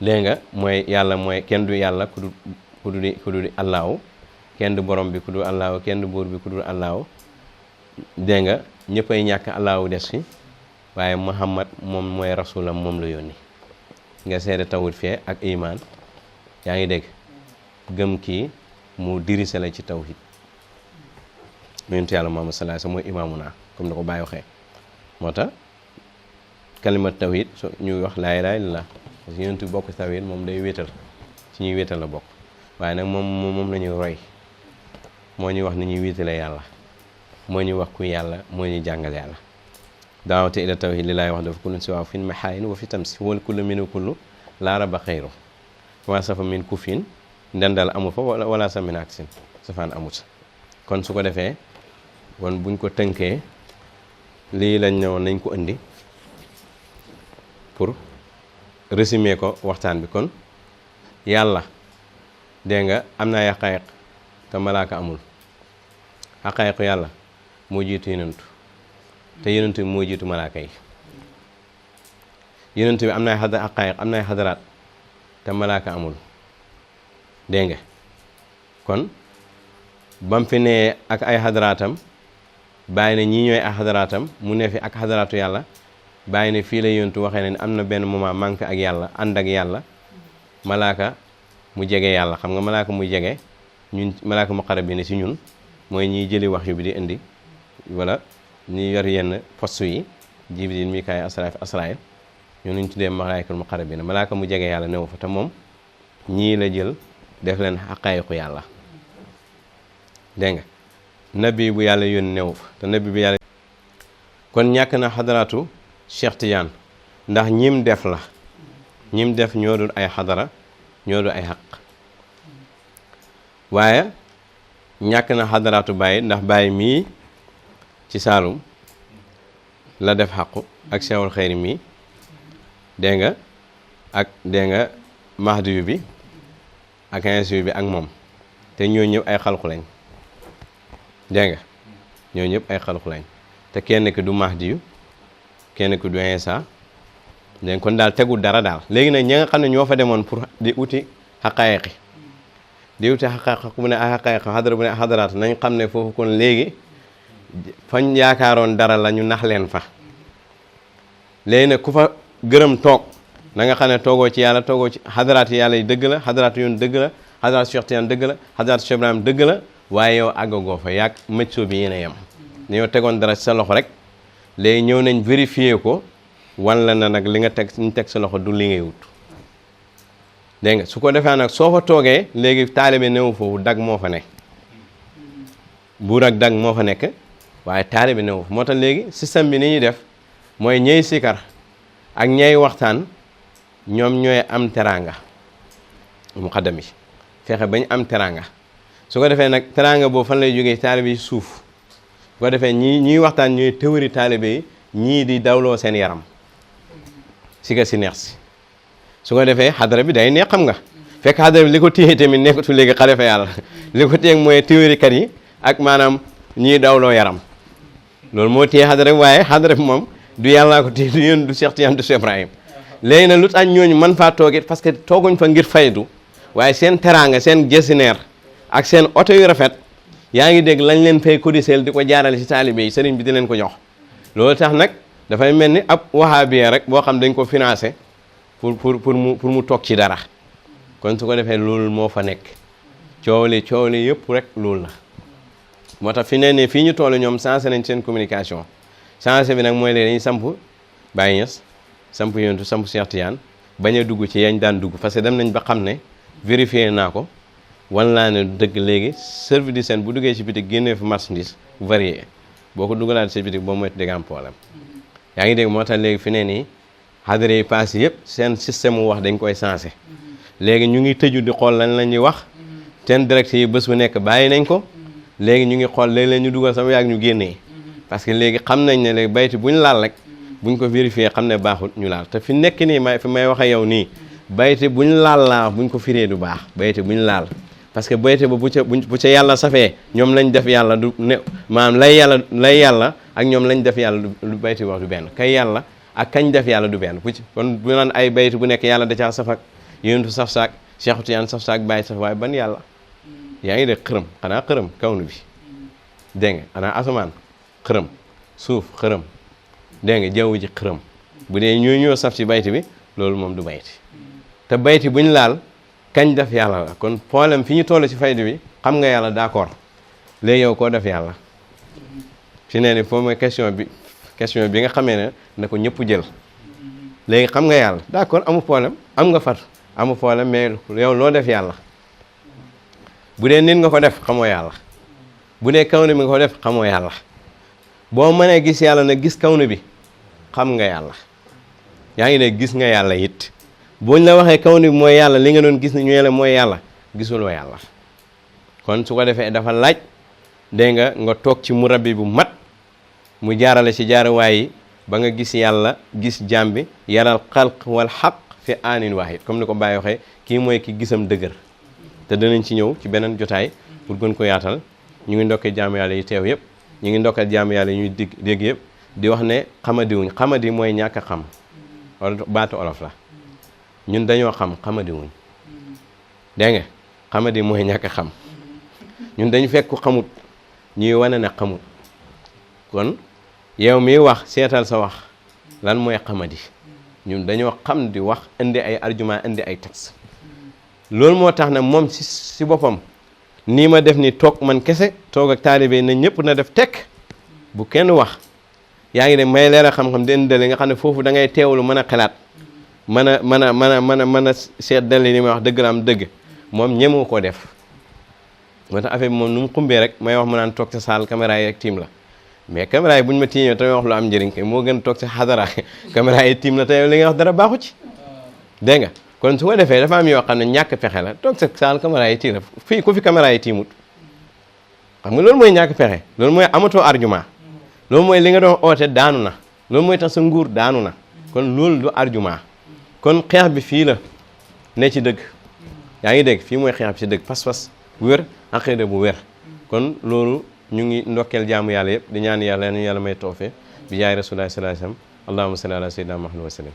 dégg nga mooy yàlla mooy kenn du yàlla ku du di allaahu kenn du borom bi ku du allaahu kenn du buur bi ku du allaahu dégg nga ñëppay ñàkk allaahu des fi waaye muhammad moom mooy rasulam moom la yónni nga seede tawhid fee ak iman yaa ngi dégg gëm kii mu dirise la ci tawhid yonentu yàlla Muhammad sallallahu alayhi wasallam mooy imaamuna comme ni ko Baye waxee moo tax kalimat tawhid so ñuy wax laa ilaaha illallaah parce que yonentu bokk tawhid moom day wéetal ci ñuy wéetal la bokk waaye nag moom la ñuy roy moo ñuy wax ni ñuy wéetale yàlla moo ñuy wax ku yàlla moo ñuy jàngal yàlla daawate ila tawhid lillaahi wahdahu kullu siwaahu fin mahaayin wa fi tamsi wal kullu minu kullu laa raba xayru wa safa min kufin ndendal amu fa wala sa min aksin safaan amut kon su ko defee kon buñ ko tënkee lii lañ ñëwoon nañ ko indi pour résumer ko waxtaan bi kon yàlla dégg nga am na ay xaqaayiq te malaaka amul xaqaayiqu yàlla moo jiitu yonentu te yonentu bi moo jiitu malaaka yi yonentu bi am na ay xaqaayiq am na ay xadaraat te malaaka amul dégg nga kon bam fi nee ak ay xadaraatam bàyyi ne ñii ñooy ay xadaraatam mu ne fi ak xadaraatu yàlla bàyyi ne fii la yontu waxee ne am na benn moment maa ngi fi ak yàlla ànd ak yàlla malaaka mu jege yàlla xam nga malaaka muy jege ñun malaaka muqarrab bi ne si ñun mooy ñiy jëli wax yu bi di indi wala ñi yor yenn poste yi Jibril Mikaayil Asraayil ñun ñu tuddee malaayikal muqarrab bi ne malaaka mu jege yàlla newu fa te moom ñii la jël def leen xaqaayiqu yàlla dégg nga nabi bu yàlla yónni newu fa te nabi bu yàlla kon ñàkk na xadaraatu Cheikh Tidiane ndax ñim def la ñim def ñoo dul ay xadara ñoo dul ay xaq waaye ñàkk na xadaraatu Baye ndax Baye mii ci Saalum la def xaqu ak Cheikhul Xayri mii dégg nga ak dégg nga Mahdi bi ak insu bi ak moom te ñoo ñëpp ay xalqu lañ dégg nga ñoo ñëpp ay xalqu lañ te kenn ki du Mahdi yu kenn ki du Insa dégg kon daal tegul dara daal léegi nag ñi nga xam ne ñoo fa demoon pour di uti xaqaayiqi di uti xaqaayiq bu ne ay xaqaayiq xadara bu ne ay xadaraat nañ xam ne foofu kon léegi fañ yaakaaroon dara la ñu nax leen fa léegi nag ku fa gërëm toog na nga xam ne toogoo ci yàlla toogoo ci xadaraat yàlla yi dëgg la xadaraat yoon dëgg la xadaraat Cheikh Tidiane dëgg la xadaraat Cheikh Ibrahim dëgg la waaye yow àggagoo fa yàgg mëccoo bi yéen a yem dañoo tegoon dara ci sa loxo rek léegi ñëw nañ vérifier ko wan la na nag li nga teg ñu teg sa loxo du li ngay wut dégg nga su ko defee nag soo fa toogee léegi taalibe newu foofu dag moo fa nekk buur ak dag moo fa nekk waaye taalibe newu fa moo tax léegi système bi ni ñuy def mooy ñey sikar ak ñey waxtaan ñoom ñooy am teraanga muqaddam yi fexe bañ am teraanga su ko defee nag teraanga boobu fan lay jógee taalibe yi suuf su ko defee ñiy waxtaan ñooy théorie taalibe yi ñii di dawloo seen yaram si ka si neex si su ko defee xadara bi day neex xam nga fekk xadara bi li ko téye tamit nekkatu léegi xalifa yàlla li ko téye mooy théorie kat yi ak maanaam ñiy dawloo yaram loolu moo téye xadara bi waaye xadara bi moom du yàllaa ko téye du yéen du Cheikh Tidiane du Cheikh Ibrahim léegi nag lu tax ñooñu mën faa toogit parce que tooguñ fa ngir faydu waaye seen teraanga seen gesineer ak seen oto yu rafet yaa ngi dégg lañ leen fay codicel di ko jaarale si taalibe yi sëriñ bi di leen ko jox loolu tax nag dafay mel ni ab wahabiya rek boo xam dañ ko financé pour mu toog ci dara kon su ko defee loolu moo fa nekk coow li yëpp rek loolu la moo tax fi ne nii fii ñu toll ñoom changé nañ seen communication changé bi nag mooy léegi dañuy samp Baye Niass samp yontu samp Cheikh Tidiane bañ a dugg ci yañ daan dugg parce que dem nañ ba xam ne vérifié naa ko wan laa ne dëgg léegi service du Sen bu duggee ci bitik génnee fa marchandise varié boo ko duggalaat ci bitik boo moytu di nga am problème yaa ngi dégg moo tax léegi fi ne nii xadara yi passé yëpp seen système mu wax dañ koy changé léegi ñu ngi tëju di xool lan la ñuy wax seen direct yi bés bu nekk bàyyi nañ ko léegi ñu ngi xool léeg-léeg ñu dugal sama yàgg ñu génnee parce que léegi xam nañ ne léegi bayti bu ñu laal rek buñ ko vérifié xam ne baaxul ñu laal te fi nekk nii fi may waxe yow nii bayti bu ñu laal laa buñ ko firee du baax bayti bu ñu laal parce que bayti ba bu ca yàlla safee ñoom lañ def yàlla du ne maanaam lay yàlla ak ñoom lañ def yàlla du bayti wax du benn kay yàlla ak kañ def yàlla du benn bu ci kon bu naan ay bayti bu nekk yàlla da caa saf ak yonentu saf saak Cheikh Tidiane saf saak bàyyi saf waaye ban yàlla yaa ngi dégg xërëm xanaa xërëm kawnu bi dégg nga xanaa asamaan xërëm suuf xërëm dégg nga jaww ji xërëm bu dee ñoo saf ci bayti bi loolu moom du bayti te bayti buñ laal kañ def yàlla la kon problème fi ñu toll ci faydu bi xam nga yàlla d'accord léegi yow koo def yàlla fi nee ni foo mooy question bi nga xamee ne na ko ñëpp jël léegi xam nga yàlla d'accord amu problème am nga fatu amu problème mais yow loo def yàlla bu dee nit nga ko def xamoo yàlla bu dee kawnu bi nga ko def xamoo yàlla boo mënee gis yàlla nag gis kawnu bi xam nga yàlla yaa ngi ne gis nga yàlla it buñ la waxee kawnu bi mooy yàlla li nga doon gis ni ñu la mooy yàlla gisuloo yàlla kon su ko defee dafa laaj dégg nga toog ci murabbi bu mat mu jaarale ci jaarawaay yi ba nga gis yàlla gis jaam bi yaral xalq wal xaq fi aanin waahid comme ni ko Baye waxee kii mooy ki gisam dëgër te danañ ci ñëw ci beneen jotaay pour gën ko yaatal ñu ngi ndokkee jaamu yàlla yi teew yëpp ñu ngi ndokkee jaamu yàlla yi ñuy dégg yëpp di wax ne xamadiwuñ xamadi mooy ñàkk a xam baatu olof la ñun dañoo xam xamadiwuñ dégg nga xamadi mooy ñàkk a xam ñun dañu fekk xamut ñuy wane ne xamut kon yow miy wax seetal sa wax lan mooy xamadi ñun dañoo xam di wax indi ay argument indi ay texte loolu moo tax na moom si boppam nii ma def ni toog man kese toog ak taalibe na ñëpp na def tekk bu kenn wax yaa ngi ne may leeral xam-xam di indale nga xam ne foofu da ngay teewlu mën a xalaat mën a seet dali li may wax dëgg la am dëgg moom ñemoo koo def moo tax affaire bi moom nu mu xumbee rek may wax mu naan toog sa saal caméra yi rek tiim la mais caméra yi bu ñu ma tiimee tamit wax lu am njëriñ kay moo gën toog sa xadara caméra yi tiim la te li nga wax dara baaxu ci dégg nga kon su ko defee dafa am yoo xam ne ñàkk pexe la toog sa saal caméra yi tiim la fii ku fi caméra yi tiimut xam nga loolu mooy ñàkk pexe loolu mooy amatoo argument loolu mooy li nga doon oote daanu na loolu mooy tax sa nguur daanu na kon loolu du argument kon xeex bi fii la ne ci dëgg yaa ngi dégg fii mooy xeex bi ci dëgg pas-pas bu wér aqida bu wér kon loolu ñu ngi ndokkeel jaamu yàlla yëpp di ñaan yàlla yàlla may tawfiq bi jaay rasulullah sallallahu alayhi wasallam allahumma salli ala sayyidina muhammad wa sallam